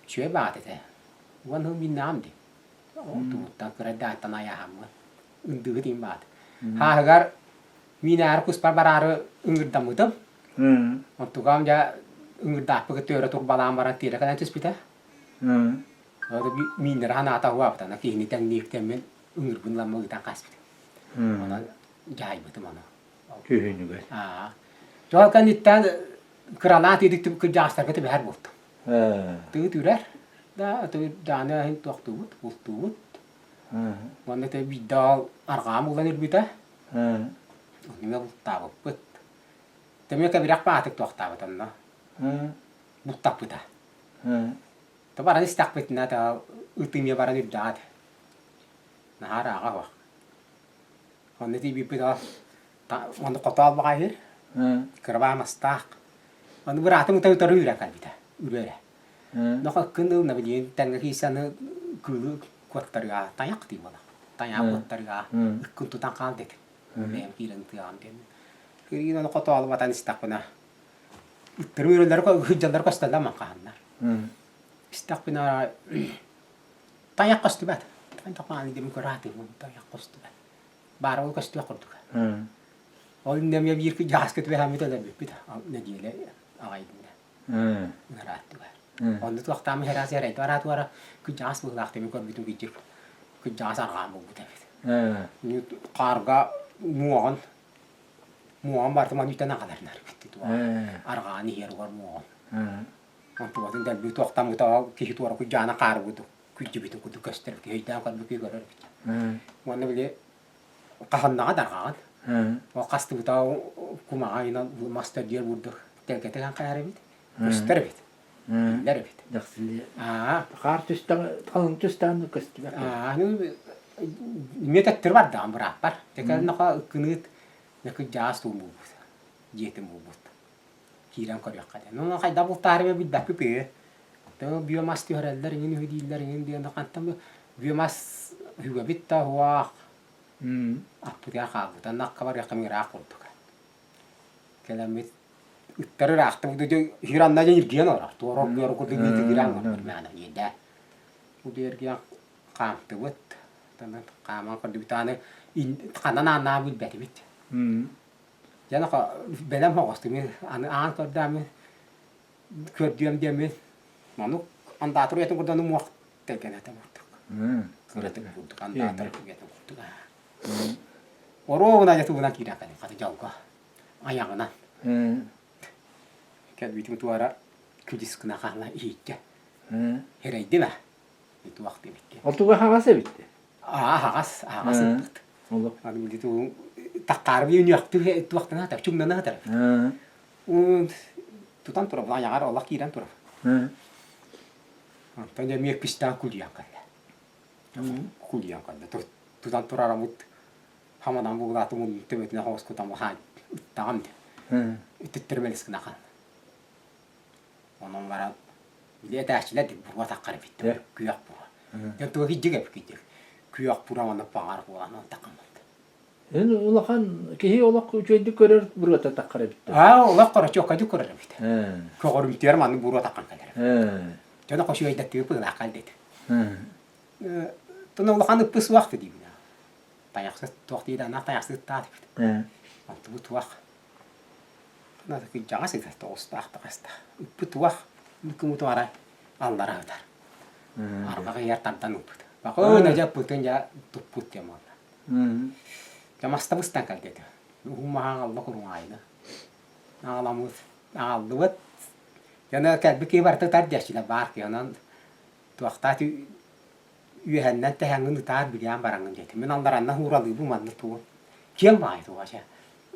Speaker 2: Үчүгэй баҕат этэ. Уон сыл мииннэҕим дии. Тугуттан кыра дааттан айааһаммын. Ындыгы тиин баат. Хааһыгар миинээри куспар бараары ыҥырдаммытым. Онтугам дьэ ыҥырдааппыгы төөрө турбалаан баран тиэрэ кэлэн түспүтэ. Мииннэри ханаата уһаабыта. Киһини тэҥнииртэммин ыҥырбын ламма ыытан хаспытым. Онон дьаһайбытым ону.
Speaker 1: Күһүнүгэр.
Speaker 2: Аа. Дьол кэнниттэн кыралаан тиидик кырдьаҕастарга түбэһэр буолтум. Тыы түрэр да дааны иһин туохтуубут, бултуубут. Уонна тэ биирдэ ол арҕаам булан үрбүтэ. Ону бултаабыппыт. Тэмиэ кэбирэх баатык туохтаабыт онно. Бултаппыта. Та баран истэхпитинэ та ытымыа баран үрдэҕэ Наһаа ырааҕа суох. Онно тиийбиппит ол онно хотоол баҕайы кырабаа мастаах. Ону быраатым утары үүрэн кэлбитэ, үрүөрэ. Нохо ыккын ылна билигин тэҥҥэ киирсэн аны кыылы куоттарыга тайах дии буолар. Тайаҕы куоттарыга ыккын тутан хаал диэтим. Бэйэм киирэн ытыаҕым диэн. Киирин ону хотоолу батан истэхпинэ ыттары үрэллэр сылдьаллар көстөллөр маҥхаһаннар. Истэхпинэ Тайах көстүбэт. Тайах диэн көрө тайах көстүбэт. Баара ол көстүөх курдук. Ол иннэ биир дьааска түбэһэммит өлөрбүппүт нэдиэлэ аҕай иннэ. Ыарааттыга. Онно туохтаамы хераас эрайды араатуара күдьаас быһылаах теми көрбүтүм кыдьык күдьаас арҕаан булбут эбит. Хаарга муоҕун муоҕун бартыман үтэн аҕаларнар арҕаан иһэр угар муоҕун. Онтубатын дэлби туохтаммыта ол киһи туора куйдьаана хаарбыт күлдьүбүтүн курдук көстөр киһи өйдөөн көрбүт киһи көрөр эбит. Уонна били хаһыннаҕа дарҕаҕын. Ол хастыбыта кумаҕа айынан мас төрдүөр бурдук тэлгэтэ хайар эбит. Көстөр эбит. Биллэр эбит.
Speaker 1: Аа. Хаар түстэҕ халыҥ түстэҕин көстүбэт.
Speaker 2: Аа, ну эмиэ төттөрү бардаҕым бырааппар. Тэкэлнэхэ ыккыныыт кыдьаас туумбулбут. Дьиэтин булбут. киирэн көрүөххэ диэн. Ону хайдах бултаары билбэппит үһү. Оттон биомас түһэрэллэр иҥин үһү дииллэр иҥин диэн хантан биомас үһүгэбит да уох аппытыгар хаалбыт. Аннакка барыахха ыраах курдук. Кэлэммит ыттар ыраахтыбыт үһүр анна дьэ иргиэн олорор. Туора оргуйар курдук биитигирэн олорор мээнэ иэдэ. Бу эргиэн хаамтыбыт. Хааман көрдүбүт аны ханан ааннаан билбэтибит. Дьэ бэлэм соҕустук аны аан көрдөммүн көрдүөм диэммин маннык андаатыр уйатын курдук муох тэлгэнэтэ курдук кыратык курдук андаатыр уйатын курдук оруобуна дьэ тугунан киирэн кэлин хата дьолго айаҕынан кэлбитим туора күдьүс гына хаалла иһииччэ эрэйдим ээ туох диэбиккин
Speaker 1: Ол туга хаҕас эбит
Speaker 2: аһаҕас аһаҕас ыппыт аны били тугун таххаары үүнүөхтүү туохтана атар чуҥнана атар тутан турар айаҕар олох киирэн турар онтон дьэ эмиэ кистээн кулуйан кэллэ кулуйан кэллэ тутан турарамыт хамадан бугулаатым төбөтүнэ хоҕускутам хаан ыттаҕым үтүттэр мэлис гына хаалла Онон баран били этээччилэр буруо таххар эбит күөх буруо. Дьон туга киддик эбит киддик. Күөх буруо манна баҕар буолан таххаммыт.
Speaker 1: Эн улахан киһи олох үчүгэйдик көрөр буруота таххар эбит.
Speaker 2: Аа олох короче көрөр эбит. Көҕөрүмтүөр маннык буруо таххан кэлэр. Дьоно хошуйдаттыы пыылаах кэлдит. Тона улахан ыппы суох диибин. Тайахсыт туох диир анах тайахсыттаат эбит. Онтубут туох Кырдьаҕас этэ тоҕустаах таҕыста. Ыппыт туох кымытыара аллара ытар. Арҕах ыйар тардан ылбыт. Бакын дьэ ыппытын дьэ туппут диэн буолла. Дьэ маста быстан кэлдэ этэ. Уһун маһа аҕалла куруҥаайыны. Аҕаламмыт, аҕаллыбыт. Дьэ кэлбит киһи барыта ытар диэччилэр баар киһи. Онон туохтаат үөһэннэн тэһэҥҥин ытаар билиэн бараҥҥын диэтим. Мин алларанна ууралыыбын манна тугу. Киэҥ баҕайы туга чэ.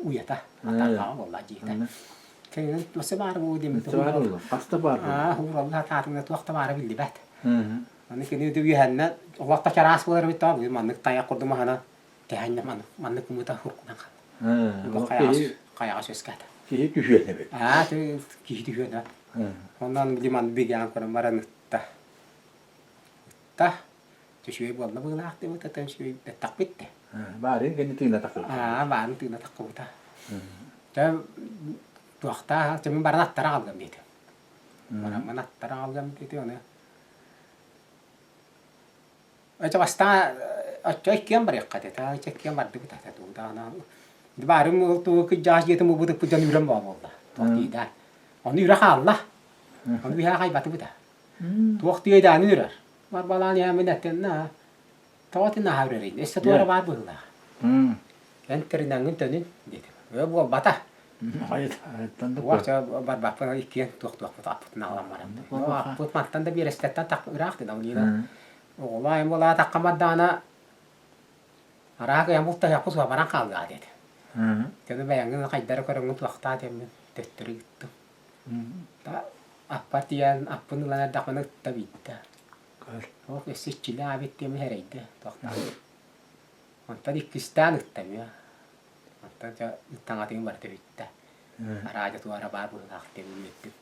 Speaker 2: Уйата атарҕаҕа буолла дьиэтэ. Кэннинэн өссө баар буолуо диэммит
Speaker 1: Хаста баар
Speaker 2: Аа ууралла сатаатыҥна туох да баара биллибэт. Аны кини үөһэннэн олох да чараас буолар эбит да маннык тайах курдук маһынан тэһэннэ маннык маннык кымыта хуркунан хаалла. Хайаҕас хайаҕас үөскээтэ.
Speaker 1: Киһи түһүөн эбит.
Speaker 2: Аа киһи түһүөн Онон били маннык бигээн көрөн баран ытта. Ытта. Үчүгэй буолла быһыылаах диэбит атын үчүгэй бэттэх бүттэ.
Speaker 1: Баарын кэнни тыына таххыбыта.
Speaker 2: Аа, баарын тыына таххыбыта. Дьэ туохтаах, дьэ мин баран аттара аҕалгам диэтим. Бараммын аттара аҕалгам диэтим, аны. Очо бастаан оччо иккиэн барыахха этэ. Та иккиэн бардыбыт ата туудаана. Баарым ол туу кыдьаас дьиэтин булбутуппут дьон үрэн боо буолла. Туох тиийдэ. Ону үрэ хаалла. Ону биһээ хайбатыбыта. Туох тиийдааны үрэр. Барбалаан иһэммин эттэннэ. Тоҕо итин аһа үрэрий? Өссө туора баар быһыылаах. Эн тэринэҥҥин төнүн диэтим. Өө буолбата. Уоча барбаппын иккиэн туох-туохпут аппытын аҕалан баран. Аппыт мантан да биэрэстэттэн так ыраах дын Алина. Оҕолоо буолаатахха бардаҕына араак ыйан бултаһыахпыт суох баран хаалыаҕа диэтэ. Көмө бэйэҥҥин хайдары көрөҥҥүн туохтаа диэммин төттөрү ыыттым. Аппар тиийэн аппын ылан эрдэхпинэ ытта биирдэ. Ол өссө иччилээх эбит диэммин сэрэйдэ туохтаах. Онтон иккистээн ытта эмиэ. Онтон дьэ таҥатыгын барыта бүттэ. Араадьа туора баар быһыылаах диэн үөрдүм.